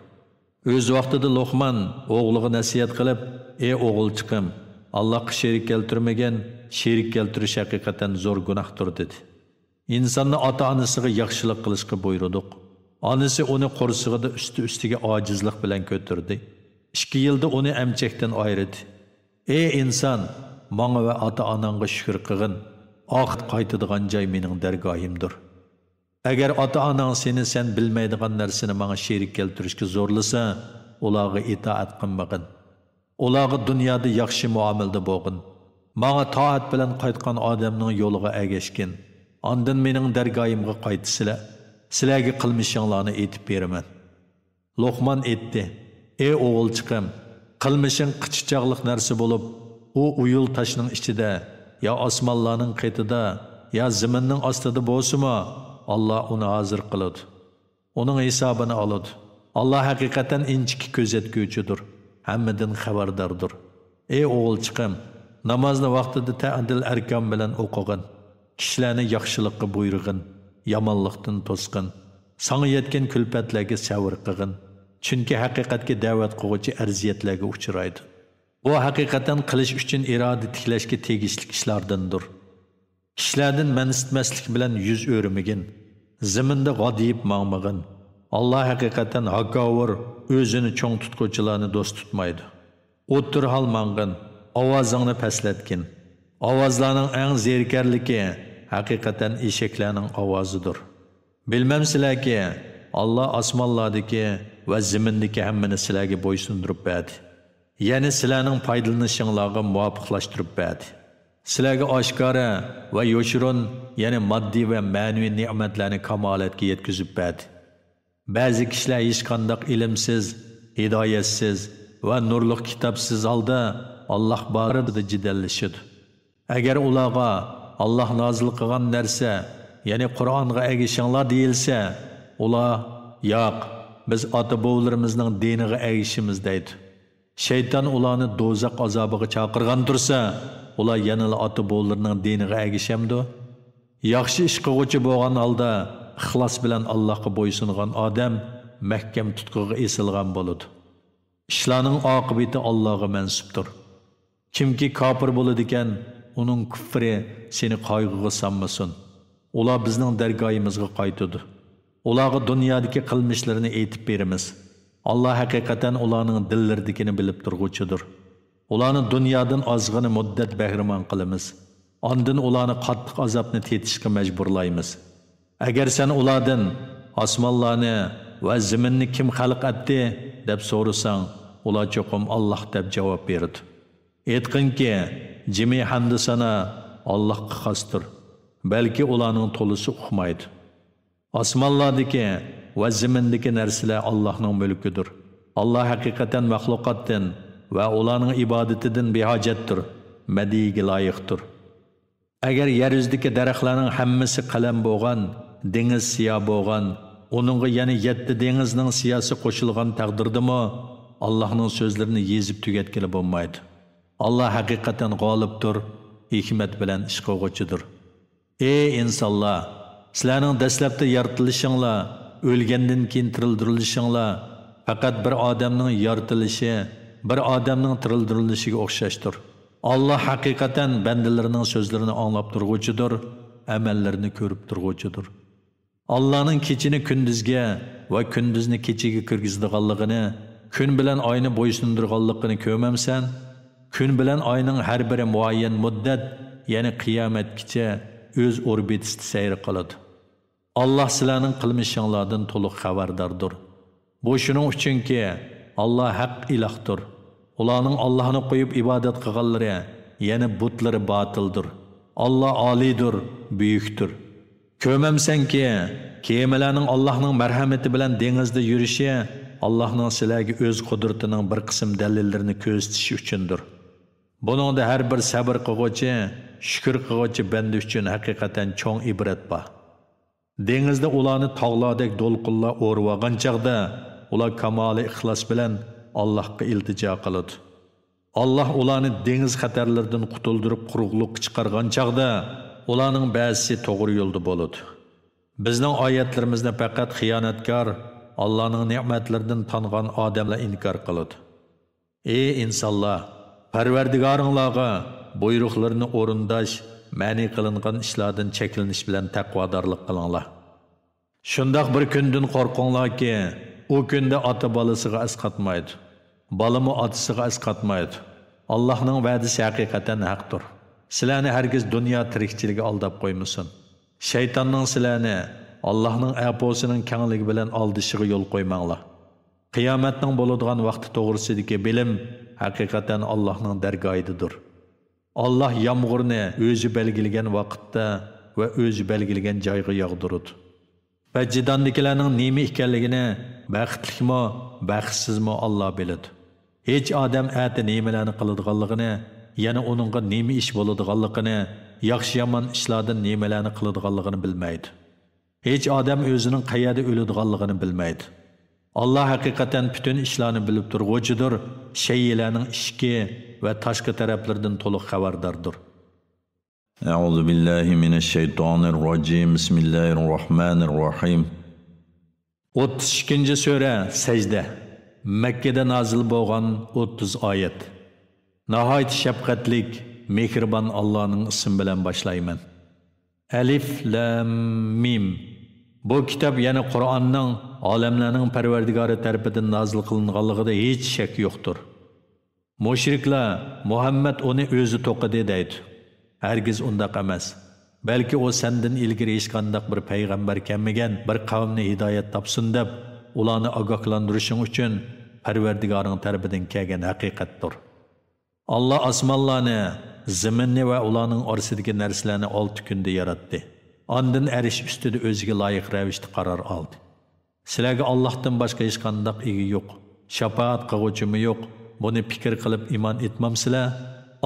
ئۆز ۋاقتىدا لوقمان ئوغلىغا نەسىھەت قىلىپ، ئى ئوغۇلچىقىم، ئاللاھقا شېرىك كەلتۈرمىگىن، شېرىك كەلتۈرۈش ھەقىقەتەن زور گۇناھتۇر، دېدى. ئىنساننى ئاتا-ئانىسىغا ياخشىلىق قىلىشقا بۇيرۇدۇق. ئانىسى ئۇنى قورسىقىدا ئۈستى-ئۈستىگە ئاجىزلىق بىلەن كۆتۈردى. ئىككى يىلدا ئۇنى ئەمچەكتىن ئايرىدى. ئى ئىنسان، ماڭا ۋە ئاتا-ئاناڭغا شۈكۈر قىلغىن. ئاخىر قايتىدىغان جاي مېنىڭ دەرگاھىمدۇر. ئەگەر ئاتا-ئاناڭ سېنى سەن بىلمەيدىغان نەرسىنى ماڭا شېرىك كەلتۈرۈشكە زورلىسا، ئۇلارغا ئىتائەت قىلمىغىن. ئۇلارغا دۇنيادا ياخشى مۇئامىلىدە بولغىن. ماڭا تائەت بىلەن قايتقان ئادەمنىڭ يولىغا ئەگەشكىن. ئاندىن مېنىڭ دەرگاھىمغا قايتىسىلەر. سىلەرگە قىلمىشىڭلارنى ئېيتىپ بېرىمەن. لوقمان ئېيتتى، ئى ئوغۇلچىقىم، قىلمىشىڭ قىچا چاغلىق نەرسە بولۇپ، ئۇ ئۇيۇل تاشنىڭ ئىچىدە، يا ئاسمانلارنىڭ قېتىدا، يا زېمىننىڭ ئاستىدا بولسىمۇ، ئاللا ئۇنى ھازىر قىلىدۇ. ئۇنىڭ ھېسابىنى ئالىدۇ. ئاللا ھەقىقەتەن ئىنچىكە كۆزەتكۈچىدۇر، ھەممىدىن خەۋەرداردۇر. ئى ئوغۇلچىقىم، نامازنى ۋاقتىدا تەئدىل ئەركان بىلەن ئوقۇغىن. كىشىلەرنى ياخشىلىققا بۇيرۇغىن، يامانلىقتىن توسقىن. ساڭا يەتكەن كۈلپەتلەرگە سەۋر قىلغىن. چۈنكى ھەقىقەتكە دەۋەت قىلغۇچى ئەرزىيەتلەرگە ئۇچرايدۇ. بۇ ھەقىقەتەن قىلىش ئۈچۈن ئىرادە تىكلەشكە تېگىشلىك ئىشلاردىندۇر. كىشىلەردىن مەنسىتمەسلىك بىلەن يۈز ئۆرۈمىگىن. زېمىندا غادىيىپ ماڭمىغىن. ئاللا ھەقىقەتەن ھاكاۋۇر، ئۆزىنى چوڭ تۇتقۇچىلارنى دوست تۇتمايدۇ. ئوتتۇرا ھال ماڭغىن، ئاۋازىڭنى پەسلەتكىن. ئاۋازلارنىڭ ئەڭ زېرىكەرلىكى ھەقىقەتەن ئېشەكلەرنىڭ ئاۋازىدۇر. بىلمەمسىلەركى، ئاللا ئاسمانلاردىكى ۋە زېمىندىكى ھەممىنى سىلەرگە بويسۇندۇرۇپ بەردى. يەنى سىلەرنىڭ پايدىلىنىشىڭلارغا مۇۋاپىقلاشتۇرۇپ بەردى. سىلەرگە ئاشكارا ۋە يوشۇرۇن، يەنى ماددىي ۋە مەنىۋى نېمەتلەرنى كامالەتكە يەتكۈزۈپ بەردى. بەزى كىشىلەر ھېچقانداق ئىلىمسىز، ھىدايەتسىز ۋە نۇرلۇق كىتابسىز ھالدا ئاللاھ بارىدا جېدەللىشىدۇ. ئەگەر ئۇلارغا ئاللاھ نازىل قىلغان نەرسە، يەنى قۇرئانغا ئەگىشىڭلار دېيىلسە، ئۇلار، ياق، بىز ئاتا-بوۋىلىرىمىزنىڭ دىنىغا ئەگىشىمىز دەيدۇ. شەيتان ئۇلارنى دوزاخ ئازابىغا چاقىرغان تۇرسا، ئۇلار يەنىلا ئاتا-بوۋىلىرىنىڭ دىنىغا ئەگىشەمدۇ؟ ياخشى ئىش قىلغۇچى بولغان ھالدا ئىخلاس بىلەن ئاللاھقا بويسۇنغان ئادەم مەھكەم تۇتقىغا ئېسىلغان بولىدۇ. ئىشلارنىڭ ئاقىۋىتى ئاللاھقا مەنسۇپتۇر. كىمكى كاپىر بولىدىكەن، ئۇنىڭ كۇفرى سېنى قايغۇغا سالمىسۇن. ئۇلار بىزنىڭ دەرگاھىمىزغا قايتىدۇ. ئۇلارغا دۇنيادىكى قىلمىشلىرىنى ئېيتىپ بېرىمىز. ئاللاھ ھەقىقەتەن ئۇلارنىڭ دىللىرىدىكىنى بىلىپ تۇرغۇچىدۇر. ئۇلارنى دۇنيادىن ئازغىنە مۇددەت بەھرىمەن قىلىمىز. ئاندىن ئۇلارنى قاتتىق ئازابنى تېتىشقا مەجبۇرلايمىز. ئەگەر سەن ئۇلاردىن، ئاسمانلارنى ۋە زېمىننى كىم خەلق ئەتتى؟ دەپ سورىساڭ، ئۇلار چوقۇم ئاللاھ دەپ جاۋاب بېرىدۇ. ئېيتقىنكى، جىمى ھەمدۇسانا ئاللاھقا خاستۇر. بەلكى ئۇلارنىڭ تولىسى ئۇقمايدۇ. ئاسمانلاردىكى ۋە زېمىندىكى نەرسىلەر ئاللاھنىڭ مۈلكىدۇر. ئاللاھ ھەقىقەتەن مەخلۇقاتتىن ۋە ئۇلارنىڭ ئىبادىتىدىن بىھاجەتتۇر، مەدھىيىگە لايىقتۇر. ئەگەر يەر يۈزىدىكى دەرەخلەرنىڭ ھەممىسى قەلەم بولغان، دېڭىز سىيا بولغان، ئۇنىڭغا يەنە يەتتە دېڭىزنىڭ سىياسى قوشۇلغان تەقدىردىمۇ، ئاللاھنىڭ سۆزلىرىنى يېزىپ تۈگەتكىلى بولمايدۇ. ئاللاھ ھەقىقەتەن غالىبتۇر، ھېكمەت بىلەن ئىش قىلغۇچىدۇر. ئى ئىنسانلار! سىلەرنىڭ دەسلەپتە يارىتىلىشىڭلار، ئۆلگەندىن كېيىن تىرىلدۈرۈلۈشۈڭلار پەقەت بىر ئادەمنىڭ يارىتىلىشى، بىر ئادەمنىڭ تىرىلدۈرۈلۈشىگە ئوخشاشتۇر. ئاللاھ ھەقىقەتەن بەندىلىرىنىڭ سۆزلىرىنى ئاڭلاپ تۇرغۇچىدۇر، ئەمەللىرىنى كۆرۈپ تۇرغۇچىدۇر. ئاللاھنىڭ كېچىنى كۈندۈزگە ۋە كۈندۈزنى كېچىگە كىرگۈزىدىغانلىقىنى، كۈن بىلەن ئاينى بويسۇندۇرغانلىقىنى كۆرمەمسەن؟ كۈن بىلەن ئاينىڭ ھەر بىرى مۇئەييەن مۇددەت، يەنى قىيامەتكىچە ئۆز ئوربىتىسىدا سەير قىلىدۇ. ئاللاھ سىلەرنىڭ قىلمىشىڭلاردىن تولۇق خەۋەرداردۇر. بۇ شۇنىڭ ئۈچۈنكى، ئاللاھ ھەق ئىلاھتۇر. ئۇلارنىڭ ئاللاھنى قويۇپ ئىبادەت قىلغانلىرى، يەنى بۇتلىرى باتىلدۇر. ئاللاھ ئالىيدۇر، بۈيۈكتۇر. كۆرمەمسەنكى، كېمىلەرنىڭ ئاللاھنىڭ مەرھەمىتى بىلەن دېڭىزدا يۈرۈشى ئاللاھنىڭ سىلەرگە ئۆز قۇدرىتىنىڭ بىر قىسىم دەلىللىرىنى كۆرسىتىشى ئۈچۈندۇر. بۇنىڭدا ھەر بىر سەبر قىلغۇچى، شۈكۈر قىلغۇچى بەندە ئۈچۈن ھەقىقەتەن چوڭ ئىبرەت بار. دېڭىزدا ئۇلارنى تاغلاردەك دولقۇنلار ئورىۋالغان چاغدا، ئۇلار كامالىي ئىخلاس بىلەن ئاللاھقا ئىلتىجا قىلىدۇ. ئاللاھ ئۇلارنى دېڭىز خەتەرلىرىدىن قۇتۇلدۇرۇپ قۇرۇقلۇققا چىقارغان چاغدا، ئۇلارنىڭ بەزىسى توغرا يولدا بولىدۇ. بىزنىڭ ئايەتلىرىمىزنى پەقەت خىيانەتكار، ئاللاھنىڭ نېمەتلىرىدىن تانغان ئادەملەر ئىنكار قىلىدۇ. ئى ئىنسانلار! پەرۋەردىگارىڭلارغا بۇيرۇقلىرىنى ئورۇنداش، مەنئى قىلىنغان ئىشلاردىن چەكلىنىش بىلەن تەقۋادارلىق قىلىڭلار. شۇنداق بىر كۈندىن قورقۇڭلاركى، ئۇ كۈندە ئاتا بالىسىغا ئەسقاتمايدۇ، بالىمۇ ئاتىسىغا ئەسقاتمايدۇ. ئاللاھنىڭ ۋەدىسى ھەقىقەتەن ھەقتۇر. سىلەرنى ھەرگىز دۇنيا تىرىكچىلىكى ئالداپ قويمىسۇن. شەيتاننىڭ سىلەرنى ئاللاھنىڭ ئەپۇسىنىڭ كەڭلىكى بىلەن ئالدىشىغا يول قويماڭلار. قىيامەتنىڭ بولىدىغان ۋاقتى توغرىسىدىكى بىلىم ھەقىقەتەن ئاللاھنىڭ دەرگاھىدىدۇر. ئاللاھ يامغۇرنى ئۆزى بەلگىلىگەن ۋاقىتتا ۋە ئۆزى بەلگىلىگەن جايغا ياغدۇرىدۇ. بەدجىداندىكىلەرنىڭ نېمە ئىكەنلىكىنى، بەختلىكمۇ، بەختسىزمۇ ئاللاھ بىلىدۇ. ھېچ ئادەم ئەتە نېمىلەرنى قىلىدىغانلىقىنى، يەنە ئۇنىڭغا نېمە ئىش بولىدىغانلىقىنى، ياخشى-يامان ئىشلاردىن نېمىلەرنى قىلىدىغانلىقىنى بىلمەيدۇ. ھېچ ئادەم ئۆزىنىڭ قەيەردە ئۆلىدىغانلىقىنى بىلمەيدۇ. ئاللاھ ھەقىقەتەن پۈتۈن ئىشلارنى بىلىپ تۇرغۇچىدۇر، شەيئىلەرنىڭ ئىچكى ۋە تاشقى تەرەپلىرىدىن تولۇق خەۋەرداردۇر. أعوذ بالله من الشيطان الرجيم. بسم الله الرحمن الرحيم. ئوتتۇز ئىككىنچى سۈرە، سەجدە. مەككىدە نازىل بولغان، ئوتتۇز ئايەت. ناھايىتى شەپقەتلىك، مېھرىبان ئاللانىڭ ئىسمى بىلەن باشلايمەن. ئەلىف لام مىم. بۇ كىتاب، يەنى قۇرئاننىڭ ئالەملەرنىڭ پەرۋەردىگارى تەرىپىدىن نازىل قىلىنغانلىقىدا ھېچ شەك يوقتۇر. مۇشرىكلار، مۇھەممەد ئۇنى ئۆزى توقۇدى دەيدۇ. ھەرگىز ئۇنداق ئەمەس. بەلكى ئۇ سەندىن ئىلگىرى ھېچقانداق بىر پەيغەمبەر كەلمىگەن بىر قەۋمنى ھىدايەت تاپسۇن دەپ، ئۇلارنى ئاگاھلاندۇرۇشۇڭ ئۈچۈن پەرۋەردىگارىڭ تەرىپىدىن كەلگەن ھەقىقەتتۇر. ئاللا ئاسمانلارنى، زېمىننى ۋە ئۇلارنىڭ ئارىسىدىكى نەرسىلەرنى ئالتە كۈندە ياراتتى. ئاندىن ئەرش ئۈستىدە ئۆزىگە لايىق رەۋىشتە قارار ئالدى. سىلەرگە ئاللاھتىن باشقا ھېچقانداق ئىگە يوق، شاپائەت قىلغۇچىمۇ يوق. بۇنى پىكىر قىلىپ ئىمان ئېيتمامسىلەر؟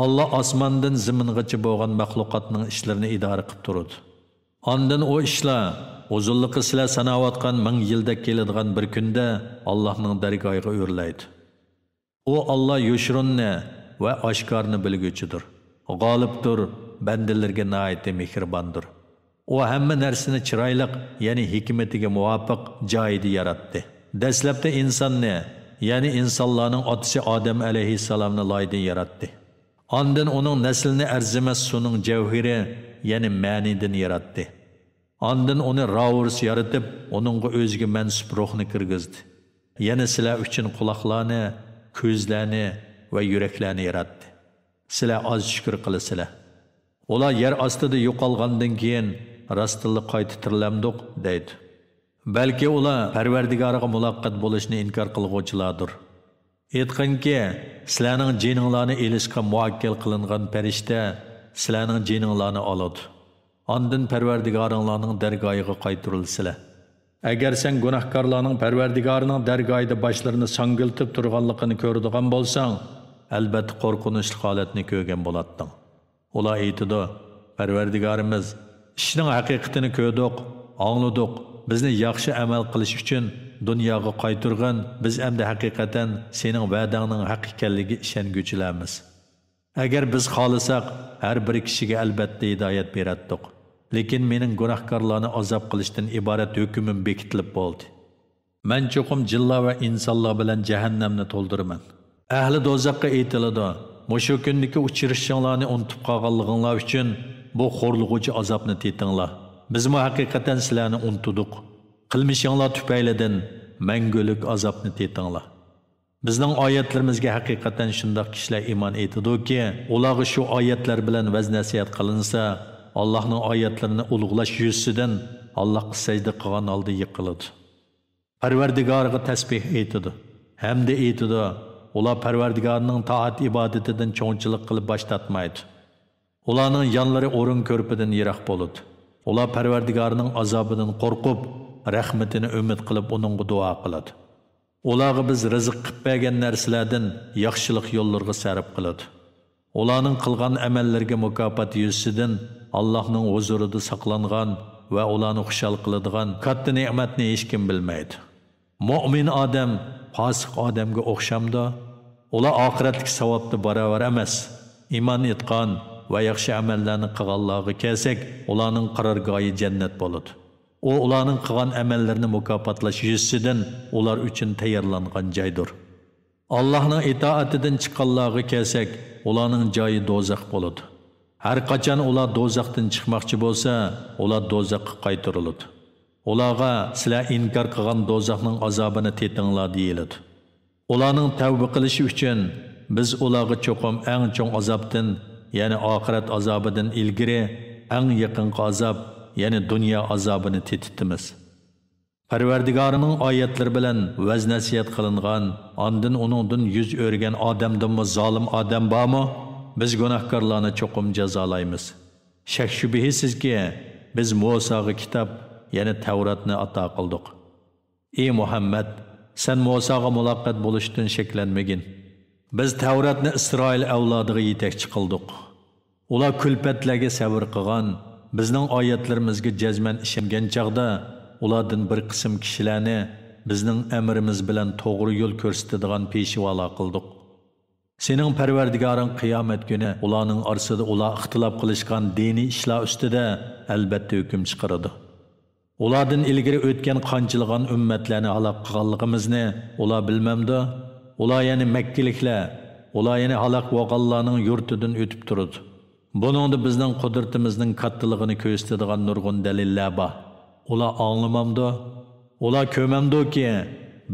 ئاللا ئاسماندىن زېمىنغىچە بولغان مەخلۇقاتنىڭ ئىشلىرىنى ئىدارە قىلىپ تۇرىدۇ. ئاندىن ئۇ ئىشلار ئۇزۇنلۇقى سىلەر ساناۋاتقان مىڭ يىلدەك كېلىدىغان بىر كۈندە ئاللاھنىڭ دەرگاھىغا ئۆرلەيدۇ. ئۇ ئاللا يوشۇرۇننى ۋە ئاشكارىنى بىلگۈچىدۇر، غالىبتۇر، بەندىلىرىگە ناھايىتى مېھرىباندۇر. ئۇ ھەممە نەرسىنى چىرايلىق، يەنى ھېكمىتىگە مۇۋاپىق جايىدا ياراتتى. دەسلەپتە ئىنساننى، يەنى ئىنسانلارنىڭ ئاتىسى ئادەم ئەلەيھىسسالامنى لايدىن ياراتتى. ئاندىن ئۇنىڭ نەسلىنى ئەرزىمەس سۇنىڭ جەۋھىرى، يەنى مەنىدىن ياراتتى. ئاندىن ئۇنى راۋۇرۇس يارىتىپ، ئۇنىڭغا ئۆزىگە مەنسۇپ روھنى كىرگۈزدى. يەنە سىلەر ئۈچۈن قۇلاقلارنى، كۆزلەرنى ۋە يۈرەكلەرنى ياراتتى. سىلەر ئاز شۈكۈر قىلىسىلەر. ئۇلار يەر ئاستىدا يوقالغاندىن كېيىن راستتىنلا قايتا تىرىلەمدۇق؟ دەيدۇ. بەلكى ئۇلار پەرۋەردىگارىغا مۇلاقات بولۇشنى ئىنكار قىلغۇچىلاردۇر. ئېيتقىنكى، سىلەرنىڭ جېنىڭلارنى ئېلىشقا مۇئەككەل قىلىنغان پەرىشتە سىلەرنىڭ جېنىڭلارنى ئالىدۇ. ئاندىن پەرۋەردىگارىڭلارنىڭ دەرگاھىغا قايتۇرۇلىسىلەر. ئەگەر سەن گۇناھكارلارنىڭ پەرۋەردىگارىنىڭ دەرگاھىدا باشلىرىنى ساڭگىلىتىپ تۇرغانلىقىنى كۆرىدىغان بولساڭ، ئەلبەتتە قورقۇنچلۇق ھالەتنى كۆرگەن بولاتتىڭ. ئۇلار ئېيتىدۇ، پەرۋەردىگارىمىز، ئىشنىڭ ھەقىقىتىنى كۆردۇق، ئاڭلىدۇق، بىزنى ياخشى ئەمەل قىلىش ئۈچۈن دۇنياغا قايتۇرغىن، بىز ئەمدى ھەقىقەتەن سېنىڭ ۋەدەڭنىڭ ھەق ئىكەنلىكىگە ئىشەنگۈچىلەرمىز. ئەگەر بىز خالىساق، ھەر بىر كىشىگە ئەلبەتتە ھىدايەت بېرەتتۇق. لېكىن مېنىڭ گۇناھكارلارنى ئازاب قىلىشتىن ئىبارەت ھۆكۈمۈم بېكىتىلىپ بولدى. مەن چوقۇم جىنلار ۋە ئىنسانلار بىلەن جەھەننەمنى تولدۇرىمەن. ئەھلى دوزاخقا ئېيتىلىدۇ، مۇشۇ كۈندىكى ئۇچرىشىشىڭلارنى ئۇنتۇپ قالغانلىقىڭلار ئۈچۈن بۇ خورلىغۇچى ئازابنى تېتىڭلار. بىزمۇ ھەقىقەتەن سىلەرنى ئۇنتۇدۇق. قىلمىشىڭلار تۈپەيلىدىن مەڭگۈلۈك ئازابنى تېتىڭلار. بىزنىڭ ئايەتلىرىمىزگە ھەقىقەتەن شۇنداق كىشىلەر ئىمان ئېيتىدۇكى، ئۇلارغا شۇ ئايەتلەر بىلەن ۋەز-نەسىھەت قىلىنسا، ئاللاھنىڭ ئايەتلىرىنى ئۇلۇغلاش يۈزىسىدىن ئاللاھقا سەجدە قىلغان ھالدا يىقىلىدۇ. پەرۋەردىگارىغا تەسبىھ ئېيتىدۇ. ھەمدە ئېيتىدۇ. ئۇلار پەرۋەردىگارىنىڭ تائەت ئىبادىتىدىن چوڭچىلىق قىلىپ باش تارتمايدۇ. ئۇلارنىڭ يانلىرى ئورۇن كۆرپىدىن يىراق بولىدۇ. ئۇلار پەرۋەردىگارىنىڭ ئازابىدىن قورقۇپ، رەھمىتىنى ئۈمىد قىلىپ ئۇنىڭغا دۇئا قىلىدۇ. ئۇلارغا بىز رىزىق قىلىپ بەرگەن نەرسىلەردىن ياخشىلىق يوللىرىغا سەرپ قىلىدۇ. ئۇلارنىڭ قىلغان ئەمەللىرىگە مۇكاپات يۈزىسىدىن ئاللاھنىڭ ھۇزۇرىدا ساقلانغان ۋە ئۇلارنى خۇشال قىلىدىغان كاتتا نېمەتنى ھېچكىم بىلمەيدۇ. مۆمىن ئادەم پاسىق ئادەمگە ئوخشامدۇ؟ ئۇلار ئاخىرەتلىك ساۋابتا باراۋەر ئەمەس. ئىمان ئېيتقان ۋە ياخشى ئەمەللەرنى قىلغانلارغا كەلسەك، ئۇلارنىڭ قارارگاھى جەننەت بولىدۇ. ئۇ ئۇلارنىڭ قىلغان ئەمەللىرىنى مۇكاپاتلاش يۈزىسىدىن ئۇلار ئۈچۈن تەييارلانغان جايدۇر. ئاللاھنىڭ ئىتائىتىدىن چىققانلارغا كەلسەك، ئۇلارنىڭ جايى دوزاخ بولىدۇ. ھەر قاچان ئۇلار دوزاختىن چىقماقچى بولسا، ئۇلار دوزاخقا قايتۇرۇلىدۇ. ئۇلارغا، سىلەر ئىنكار قىلغان دوزاخنىڭ ئازابىنى تېتىڭلار، دېيىلىدۇ. ئۇلارنىڭ تەۋبە قىلىشى ئۈچۈن بىز ئۇلارغا چوقۇم ئەڭ چوڭ ئازابتىن، يەنى ئاخىرەت ئازابىدىن ئىلگىرى ئەڭ يېقىنقى ئازاب، يەنى دۇنيا ئازابىنى تېتىتىمىز. پەرۋەردىگارىنىڭ ئايەتلىرى بىلەن ۋەز-نەسىھەت قىلىنغان، ئاندىن ئۇنىڭدىن يۈز ئۆرۈگەن ئادەمدىنمۇ زالىم ئادەم بارمۇ؟ بىز گۇناھكارلارنى چوقۇم جازالايمىز. شەك-شۈبھىسىزكى، بىز مۇساغا كىتاب، يەنى تەۋراتنى ئاتا قىلدۇق. ئى مۇھەممەد، سەن مۇساغا مۇلاقات بولۇشتىن شەكلەنمىگىن. بىز تەۋراتنى ئىسرائىل ئەۋلادىغا يېتەكچى قىلدۇق. ئۇلار كۈلپەتلەرگە سەۋر قىلغان، بىزنىڭ ئايەتلىرىمىزگە جەزمەن ئىشەنگەن چاغدا، ئۇلاردىن بىر قىسىم كىشىلەرنى بىزنىڭ ئەمرىمىز بىلەن توغرا يول كۆرسىتىدىغان پېشۋالار قىلدۇق. سېنىڭ پەرۋەردىگارىڭ قىيامەت كۈنى ئۇلارنىڭ ئارىسىدا ئۇلار ئىختىلاپ قىلىشقان دىنىي ئىشلار ئۈستىدە ئەلبەتتە ھۆكۈم چىقىرىدۇ. ئۇلاردىن ئىلگىرى ئۆتكەن قانچىلىغان ئۈممەتلەرنى ھالاك قىلغانلىقىمىزنى ئۇلار بىلمەمدۇ؟ ئۇلار، يەنى مەككىلىكلەر، ئۇلار، يەنى ھالاك بولغانلارنىڭ يۇرتىدىن ئۆتۈپ تۇرىدۇ. بۇنىڭدا بىزنىڭ قۇدرىتىمىزنىڭ كاتتىلىقىنى كۆرسىتىدىغان نۇرغۇن دەلىللەر بار. ئۇلار ئاڭلىمامدۇ؟ ئۇلار كۆرمەمدۇكى،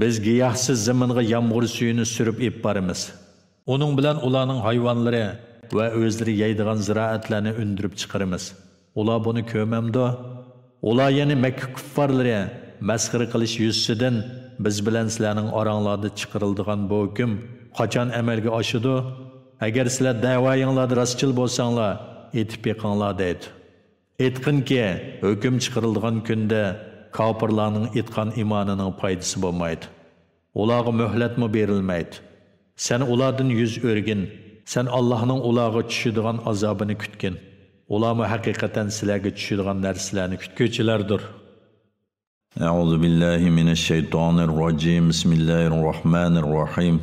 بىز گىياھسىز زېمىنغا يامغۇر سۈيىنى سۈرۈپ ئېلىپ بارىمىز. ئۇنىڭ بىلەن ئۇلارنىڭ ھايۋانلىرى ۋە ئۆزلىرى يەيدىغان زىرائەتلەرنى ئۈندۈرۈپ چىقىرىمىز. ئۇلار بۇنى كۆرمەمدۇ؟ ئۇلار، يەنى مەككە كۇففارلىرى، مەسخىرە قىلىش يۈزىسىدىن، بىز بىلەن سىلەرنىڭ ئاراڭلاردا چىقىرىلىدىغان بۇ ھۆكۈم قاچان ئەمەلگە ئاشىدۇ؟ ئەگەر سىلەر دەۋايىڭلاردا راستچىل بولساڭلار، ئېتىپ بېقىڭلار، دەيدۇ. ئېيتقىنكى، ھۆكۈم چىقىرىلىدىغان كۈندە كاپىرلارنىڭ ئېيتقان ئىمانىنىڭ پايدىسى بولمايدۇ. ئۇلارغا مۆھلەتمۇ بېرىلمەيدۇ. سەن ئۇلاردىن يۈز ئۆرۈگىن. سەن ئاللاھنىڭ ئۇلارغا چۈشىدىغان ئازابىنى كۈتكىن. ئۇلارمۇ ھەقىقەتەن سىلەرگە چۈشىدىغان نەرسىلەرنى كۈتكۈچىلەردۇر. أعوذ بالله من الشيطان الرجيم. بسم الله الرحمن الرحيم.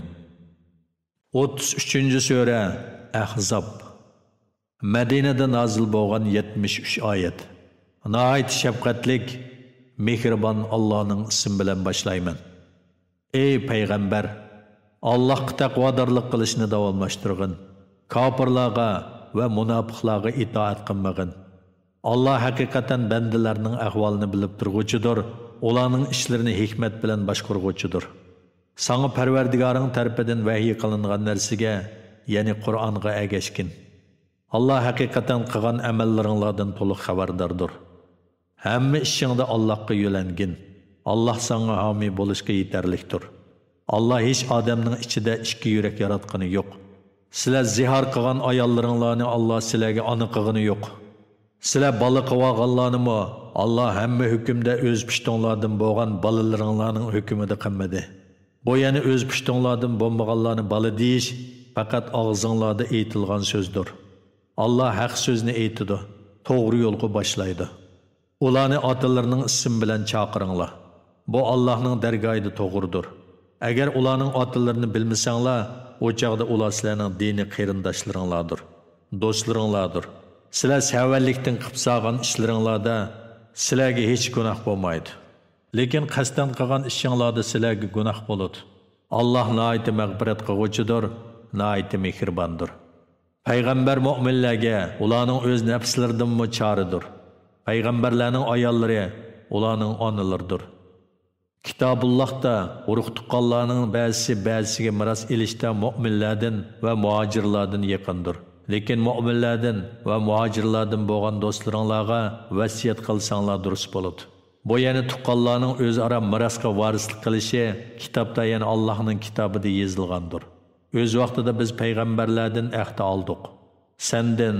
ئوتتۇز ئۈچىنچى سۈرە، ئەھزاب. مەدىنىدە نازىل بولغان يەتمىش ئۈچ ئايەت. ناھايىتى شەپقەتلىك، مېھرىبان ئاللانىڭ ئىسمى بىلەن باشلايمەن. ئەي پەيغەمبەر، ئاللاھقا تەقۋادارلىق قىلىشنى داۋاملاشتۇرغىن. كاپىرلارغا ۋە مۇناپىقلارغا ئىتائەت قىلمىغىن. ئاللا ھەقىقەتەن بەندىلەرنىڭ ئەھۋالىنى بىلىپ تۇرغۇچىدۇر، ئۇلارنىڭ ئىشلىرىنى ھېكمەت بىلەن باشقۇرغۇچىدۇر. ساڭا پەرۋەردىگارىڭ تەرىپىدىن ۋەھىي قىلىنغان نەرسىگە، يەنى قۇرئانغا ئەگەشكىن. ئاللا ھەقىقەتەن قىلغان ئەمەللىرىڭلاردىن تولۇق خەۋەرداردۇر. ھەممە ئىشىڭدا ئاللاھقا يۆلەنگىن. ئاللا ساڭا ھامىي بولۇشقا يېتەرلىكتۇر. ئاللا ھېچ ئادەمنىڭ ئىچىدە ئىككى يۈرەك ياراتقىنى يوق. سىلەر زىھار قىلغان ئاياللىرىڭلارنى ئاللا سىلەرگە ئانا قىلغىنى يوق. سىلەر بالا قىلىۋالغانلارنىمۇ ئاللا ھەممە ھۆكۈمدە ئۆز پۇشتۇڭلاردىن بولغان بالىلىرىڭلارنىڭ ھۆكۈمىدە قىلمىدى. بۇ يەنى ئۆز پۇشتۇڭلاردىن بولمىغانلارنى بالا دېيىش پەقەت ئاغزىڭلاردا ئېيتىلغان سۆزدۇر. ئاللا ھەق سۆزنى ئېيتىدۇ، توغرا يولغا باشلايدۇ. ئۇلارنى ئاتىلىرىنىڭ ئىسمى بىلەن چاقىرىڭلار. بۇ ئاللاھنىڭ دەرگاھىدا توغرىدۇر. ئەگەر ئۇلارنىڭ ئاتىلىرىنى بىلمىسەڭلار، ئۇ چاغدا ئۇلار سىلەرنىڭ دىنىي قېرىنداشلىرىڭلاردۇر، دوستلىرىڭلاردۇر. سىلەر سەۋەنلىكتىن قىلىپ سالغان ئىشلىرىڭلاردا سىلەرگە ھېچ گۇناھ بولمايدۇ. لېكىن قەستەن قىلغان ئىشىڭلاردا سىلەرگە گۇناھ بولىدۇ. ئاللا ناھايىتى مەغپىرەت قىلغۇچىدۇر، ناھايىتى مېھرىباندۇر. پەيغەمبەر مۆمىنلەرگە ئۇلارنىڭ ئۆز نەپسلىرىدىنمۇ چارىدۇر. پەيغەمبەرلەرنىڭ ئاياللىرى ئۇلارنىڭ ئانىلىرىدۇر. كىتابۇللاھتا ئۇرۇق-تۇغقانلارنىڭ بەزىسى بەزىسىگە مىراس ئېلىشتا مۆمىنلەردىن ۋە مۇھاجىرلاردىن يېقىندۇر. لېكىن مۆمىنلەردىن ۋە مۇھاجىرلاردىن بولغان دوستلىرىڭلارغا ۋەسىيەت قىلساڭلار دۇرۇس بولىدۇ. بۇ يەنى تۇغقانلارنىڭ ئۆزئارا مىراسقا ۋارىسلىق قىلىشى كىتابتا، يەنى ئاللاھنىڭ كىتابىدا يېزىلغاندۇر. ئۆز ۋاقتىدا بىز پەيغەمبەرلەردىن ئەھدە ئالدۇق. سەندىن،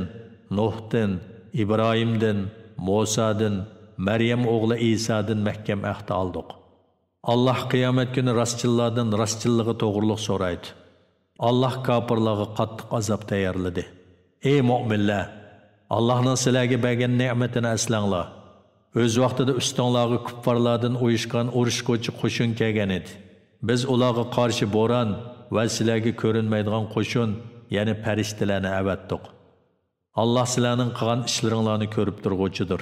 نۇھتىن، ئىبراھىمدىن، مۇسادىن، مەريەم ئوغلى ئىسادىن مەھكەم ئەھدە ئالدۇق. ئاللاھ قىيامەت كۈنى راستچىللاردىن راستچىللىقى توغرۇلۇق سورايدۇ. ئاللاھ كاپىرلارغا قاتتىق ئازاب تەييارلىدى. ئەي مۆمىنلەر! ئاللاھنىڭ سىلەرگە بەرگەن نېمىتىنى ئەسلەڭلار. ئۆز ۋاقتىدا ئۈستۈڭلارغا كۇپپارلاردىن ئۇيۇشقان ئۇرۇشقۇچى قوشۇن كەلگەن ئىدى. بىز ئۇلارغا قارشى بوران ۋە سىلەرگە كۆرۈنمەيدىغان قوشۇن، يەنى پەرىشتىلەرنى ئەۋەتتۇق. ئاللاھ سىلەرنىڭ قىلغان ئىشلىرىڭلارنى كۆرۈپ تۇرغۇچىدۇر.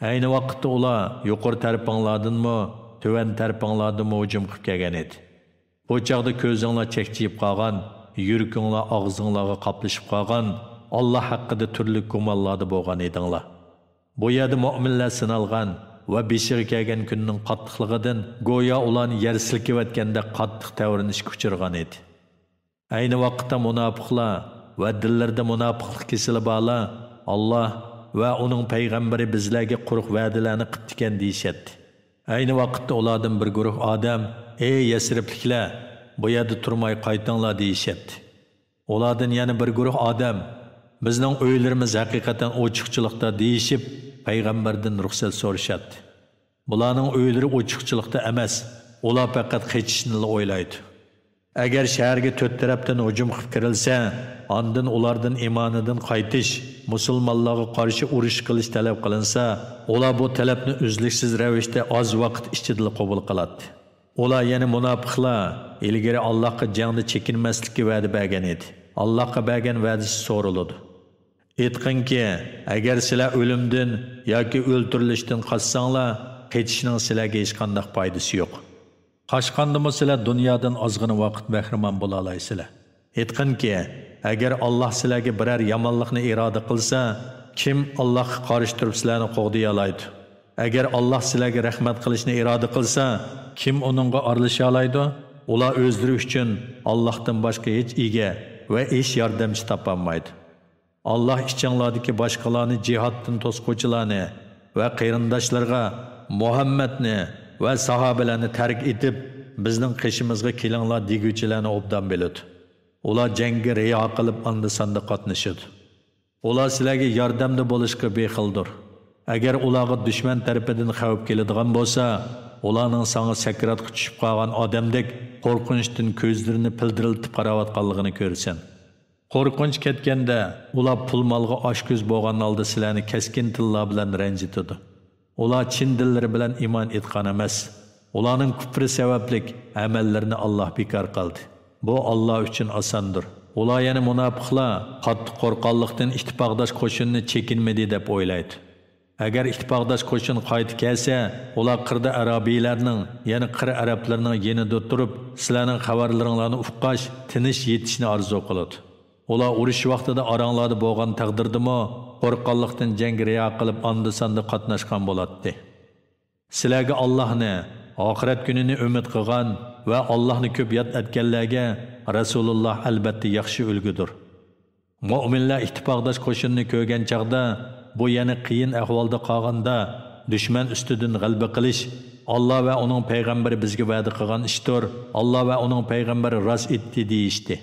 ئەينى ۋاقىتتا ئۇلار يۇقىرى تەرىپىڭلاردىنمۇ، تۆۋەن تەرىپىڭلاردىنمۇ ھۇجۇم قىلىپ كەلگەن ئىدى. بۇ چاغدا كۆزۈڭلار چەكچىيىپ قالغان، يۈرىكىڭلار ئاغزىڭلارغا قاپلىشىپ قالغان، ئاللاھ ھەققىدە تۈرلۈك گۇمانلاردا بولغان ئىدىڭلار. بۇ يەردە مۆمىنلەر سىنالغان ۋە بېشىغا كەلگەن كۈننىڭ قاتتىقلىقىدىن گويا ئۇلارنى يەر سىلكىۋەتكەندەك قاتتىق تەۋرىنىشكە ئۇچرىغان ئىدى. ئەينى ۋاقىتتا مۇناپىقلار ۋە دىللىرىدا مۇناپىقلىق كېسىلى بارلار، «ئاللاھ ۋە ئۇنىڭ پەيغەمبىرى بىزلەرگە قۇرۇق ۋەدىلەرنى قىپتىكەن» دېيىشەتتى. ئەينى ۋاقىتتا ئۇلاردىن بىر گۇرۇھ ئادەم، «ئەي يەسرىبلىكلەر، بۇ يەردە تۇرماي قايتىڭلار» دېيىشەتتى. ئۇلاردىن يەنە بىر گۇرۇھ ئادەم، «بىزنىڭ ئۆيلىرىمىز ھەقىقەتەن ئوچۇقچىلىقتا» دېيىشىپ، پەيغەمبەردىن رۇخسەت سورىشاتتى. بۇلارنىڭ ئۆيلىرى ئوچۇقچىلىقتا ئەمەس، ئۇلار پەقەت قېچىشنىلا ئويلايدۇ. ئەگەر شەھەرگە تۆت تەرەپتىن ھۇجۇم قىلىپ كىرىلسە، ئاندىن ئۇلاردىن ئىمانىدىن قايتىش، مۇسۇلمانلارغا قارشى ئۇرۇش قىلىش تەلەپ قىلىنسا، ئۇلار بۇ تەلەپنى ئۈزلۈكسىز رەۋىشتە ئاز ۋاقىت ئىچىدىلا قوبۇل قىلاتتى. ئۇلار، يەنى مۇناپىقلار، ئىلگىرى ئاللاھقا جەڭدە چېكىنمەسلىككە ۋەدە بەرگەن ئىدى. ئاللاھقا بەرگەن ۋەدىسى سورىلىدۇ. ئېيتقىنكى، ئەگەر سىلەر ئۆلۈمدىن ياكى ئۆلتۈرۈلۈشتىن قاچساڭلار، قېچىشنىڭ سىلەرگە ھېچقانداق پايدىسى يوق. قاچقاندىمۇ سىلەر دۇنيادىن ئازغىنە ۋاقىت بەھرىمەن بولالايسىلەر. ئېيتقىنكى، ئەگەر ئاللاھ سىلەرگە بىرەر يامانلىقنى ئىرادە قىلسا، كىم ئاللاھقا قارشى تۇرۇپ سىلەرنى قوغدىيالايدۇ؟ ئەگەر ئاللاھ سىلەرگە رەھمەت قىلىشنى ئىرادە قىلسا، كىم ئۇنىڭغا ئارىلىشالايدۇ؟ ئۇلار ئۆزلىرى ئۈچۈن ئاللاھتىن باشقا ھېچ ئىگە ۋە ھېچ ياردەمچى تاپالمايدۇ. ئاللاھ ئىچىڭلاردىكى باشقىلارنى، جىھادتىن توسقۇچىلارنى ۋە قېرىنداشلىرىغا، مۇھەممەدنى ۋە ساھابىلەرنى تەرك ئېتىپ، بىزنىڭ قېشىمىزغا كېلىڭلار دېگۈچىلەرنى ئوبدان بىلىدۇ. ئۇلار جەڭگە رىيا قىلىپ، ئاندا-ساندا قاتنىشىدۇ. ئۇلار سىلەرگە ياردەمدە بولۇشقا بېخىلدۇر. ئەگەر ئۇلارغا دۈشمەن تەرىپىدىن خەۋپ كېلىدىغان بولسا، ئۇلارنىڭ ساڭا سەكراتقا چۈشۈپ قالغان ئادەمدەك قورقۇنچتىن كۆزلىرىنى پىلدىرلىتىپ قاراۋاتقانلىقىنى كۆرىسەن. قورقۇنچ كەتكەندە، ئۇلار پۇل-مالغا ئاچكۆز بولغان ھالدا سىلەرنى كەسكىن تىللار بىلەن رەنجىتىدۇ. ئۇلار چىن دىللىرى بىلەن ئىمان ئېيتقان ئەمەس. ئۇلارنىڭ كۇپرى سەۋەبلىك ئەمەللىرىنى ئاللاھ بىكار قىلدى. بۇ ئاللاھ ئۈچۈن ئاساندۇر. ئۇلار، يەنى مۇناپىقلار، قاتتىق قورققانلىقتىن ئىتتىپاقداش قوشۇننى چېكىنمىدى دەپ ئويلايدۇ. ئەگەر ئىتتىپاقداش قوشۇن قايتا كەلسە، ئۇلار قىردا ئەرابىيلەرنىڭ، يەنى قىر ئەرەبلىرىنىڭ يېنىدا تۇرۇپ، سىلەرنىڭ خەۋەرلىرىڭلارنى ئۇققاچ، تىنچ يېتىشنى ئارزۇ قىلىدۇ. ئۇلار ئۇرۇش ۋاقتىدا ئاراڭلاردا بولغان تەقدىردىمۇ، قورققانلىقتىن جەڭگە رىيا قىلىپ، ئاندا-ساندا قاتناشقان بولاتتى. سىلەرگە ئاللاھنى، ئاخىرەت كۈنىنى ئۈمىد قىلغان ۋە ئاللاھنى كۆپ ياد ئەتكەنلەرگە رەسۇلۇللاھ ئەلبەتتە ياخشى ئۈلگىدۇر. مۆمىنلەر ئىتتىپاقداش قوشۇننى كۆرگەن چاغدا، بۇ يەنى قىيىن ئەھۋالدا قالغاندا، دۈشمەن ئۈستىدىن غەلىبە قىلىش، ئاللاھ ۋە ئۇنىڭ پەيغەمبىرى بىزگە ۋەدە قىلغان ئىشتۇر، ئاللاھ ۋە ئۇنىڭ پەيغەمبىرى راست ئېيتتى، دېيىشتى.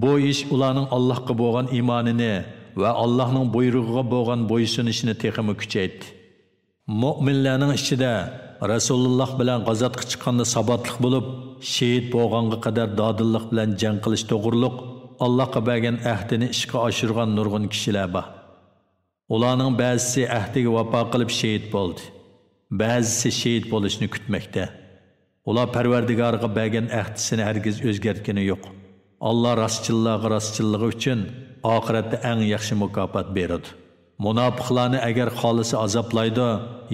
بۇ ئىش ئۇلارنىڭ ئاللاھقا بولغان ئىمانىنى ۋە ئاللاھنىڭ بۇيرۇقىغا بولغان بويسۇنۇشىنى تېخىمۇ كۈچەيتتى. مۆمىنلەرنىڭ ئىچىدە رەسۇلۇللاھ بىلەن غازاتقا چىققاندا ساباتلىق بولۇپ، شېھىت بولغانغا قەدەر دادىللىق بىلەن جەڭ قىلىش توغرۇلۇق ئاللاھقا بەرگەن ئەھدىنى ئىشقا ئاشۇرغان نۇرغۇن كىشىلەر بار. ئۇلارنىڭ بەزىسى ئەھدىگە ۋاپا قىلىپ شېھىت بولدى. بەزىسى شېھىت بولۇشنى كۈتمەكتە. ئۇلار پەرۋەردىگارىغا بەرگەن ئەھدىسىنى ھەرگىز ئۆزگەرتكىنى يوق. ئاللاھ راستچىللارغا راستچىللىقى ئۈچۈن ئاخىرەتتە ئەڭ ياخشى مۇكاپات بېرىدۇ. مۇناپىقلارنى ئەگەر خالىسا ئازابلايدۇ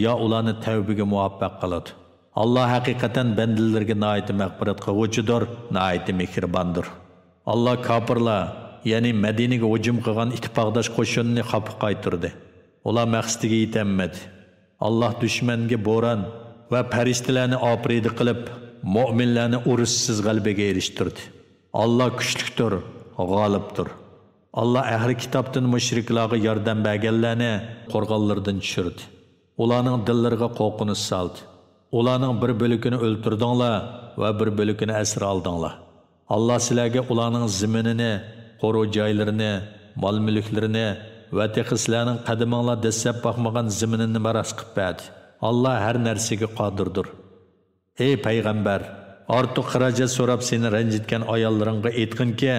يا ئۇلارنى تەۋبىگە مۇۋەپپەق قىلىدۇ. ئاللاھ ھەقىقەتەن بەندىلىرىگە ناھايىتى مەغپىرەت قىلغۇچىدۇر، ناھايىتى مېھرىباندۇر. ئاللاھ كاپىرلار، يەنى مەدىنىگە ھۇجۇم قىلغان ئىتتىپاقداش قوشۇننى خاپا قايتۇردى. ئۇلار مەقسىتىگە يېتەلمىدى. ئاللاھ دۈشمەنگە بوران ۋە پەرىشتىلەرنى ئاپىرىدە قىلىپ، مۆمىنلەرنى ئۇرۇشسىز غەلىبىگە ئېرىشتۈردى. ئاللاھ كۈچلۈكتۇر، غالىبتۇر. ئاللا ئەھلى كىتابتىن مۇشرىكلارغا ياردەم بەرگەنلەرنى قورغانلىرىدىن چۈشۈردى. ئۇلارنىڭ دىللىرىغا قورقۇنچ سالدى. ئۇلارنىڭ بىر بۆلىكىنى ئۆلتۈردۈڭلار ۋە بىر بۆلىكىنى ئەسىر ئالدىڭلار. ئاللا سىلەرگە ئۇلارنىڭ زېمىنىنى، قورۇ جايلىرىنى، مال-مۈلۈكلىرىنى ۋە تېخى سىلەرنىڭ قەدىمىڭلار دەسسەپ باقمىغان زېمىنىنى مىراس قىلىپ بەردى. ئاللا ھەر نەرسىگە قادىردۇر. ئەي پەيغەمبەر، ئارتۇق خىراجەت سوراپ سېنى رەنجىتكەن ئاياللىرىڭغا ئېيتقىنكى،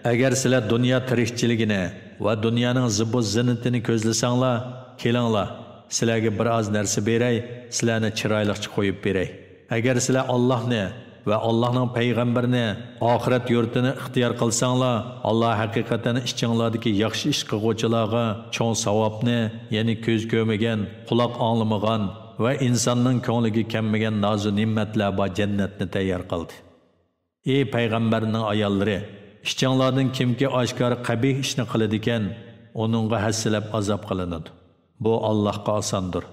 ئەگەر سىلەر دۇنيا تىرىكچىلىكىنى ۋە دۇنيانىڭ زىبۇ زىننىتىنى كۆزلىسەڭلار، كېلىڭلار، سىلەرگە بىر ئاز نەرسە بېرەي، سىلەرنى چىرايلىقچە قويۇپ بېرەي. ئەگەر سىلەر ئاللاھنى ۋە ئاللاھنىڭ پەيغەمبىرىنى، ئاخىرەت يۇرتىنى ئىختىيار قىلساڭلار، ئاللا ھەقىقەتەن ئىچىڭلاردىكى ياخشى ئىش قىلغۇچىلارغا چوڭ ساۋابنى، يەنى كۆز كۆرمىگەن، قۇلاق ئاڭلىمىغان ۋە ئىنساننىڭ كۆڭلىگە كەلمىگەن نازۇ نېمەتلەر بار جەننەتنى تەييار قىلدى. ئى پەيغەمبەرنىڭ ئاياللىرى، ئىچىڭلاردىن كىمكى ئاشكارا قەبىھ ئىشنى قىلىدىكەن، ئۇنىڭغا ھەسسىلەپ ئازاب قىلىنىدۇ. بۇ ئاللاھقا ئاساندۇر.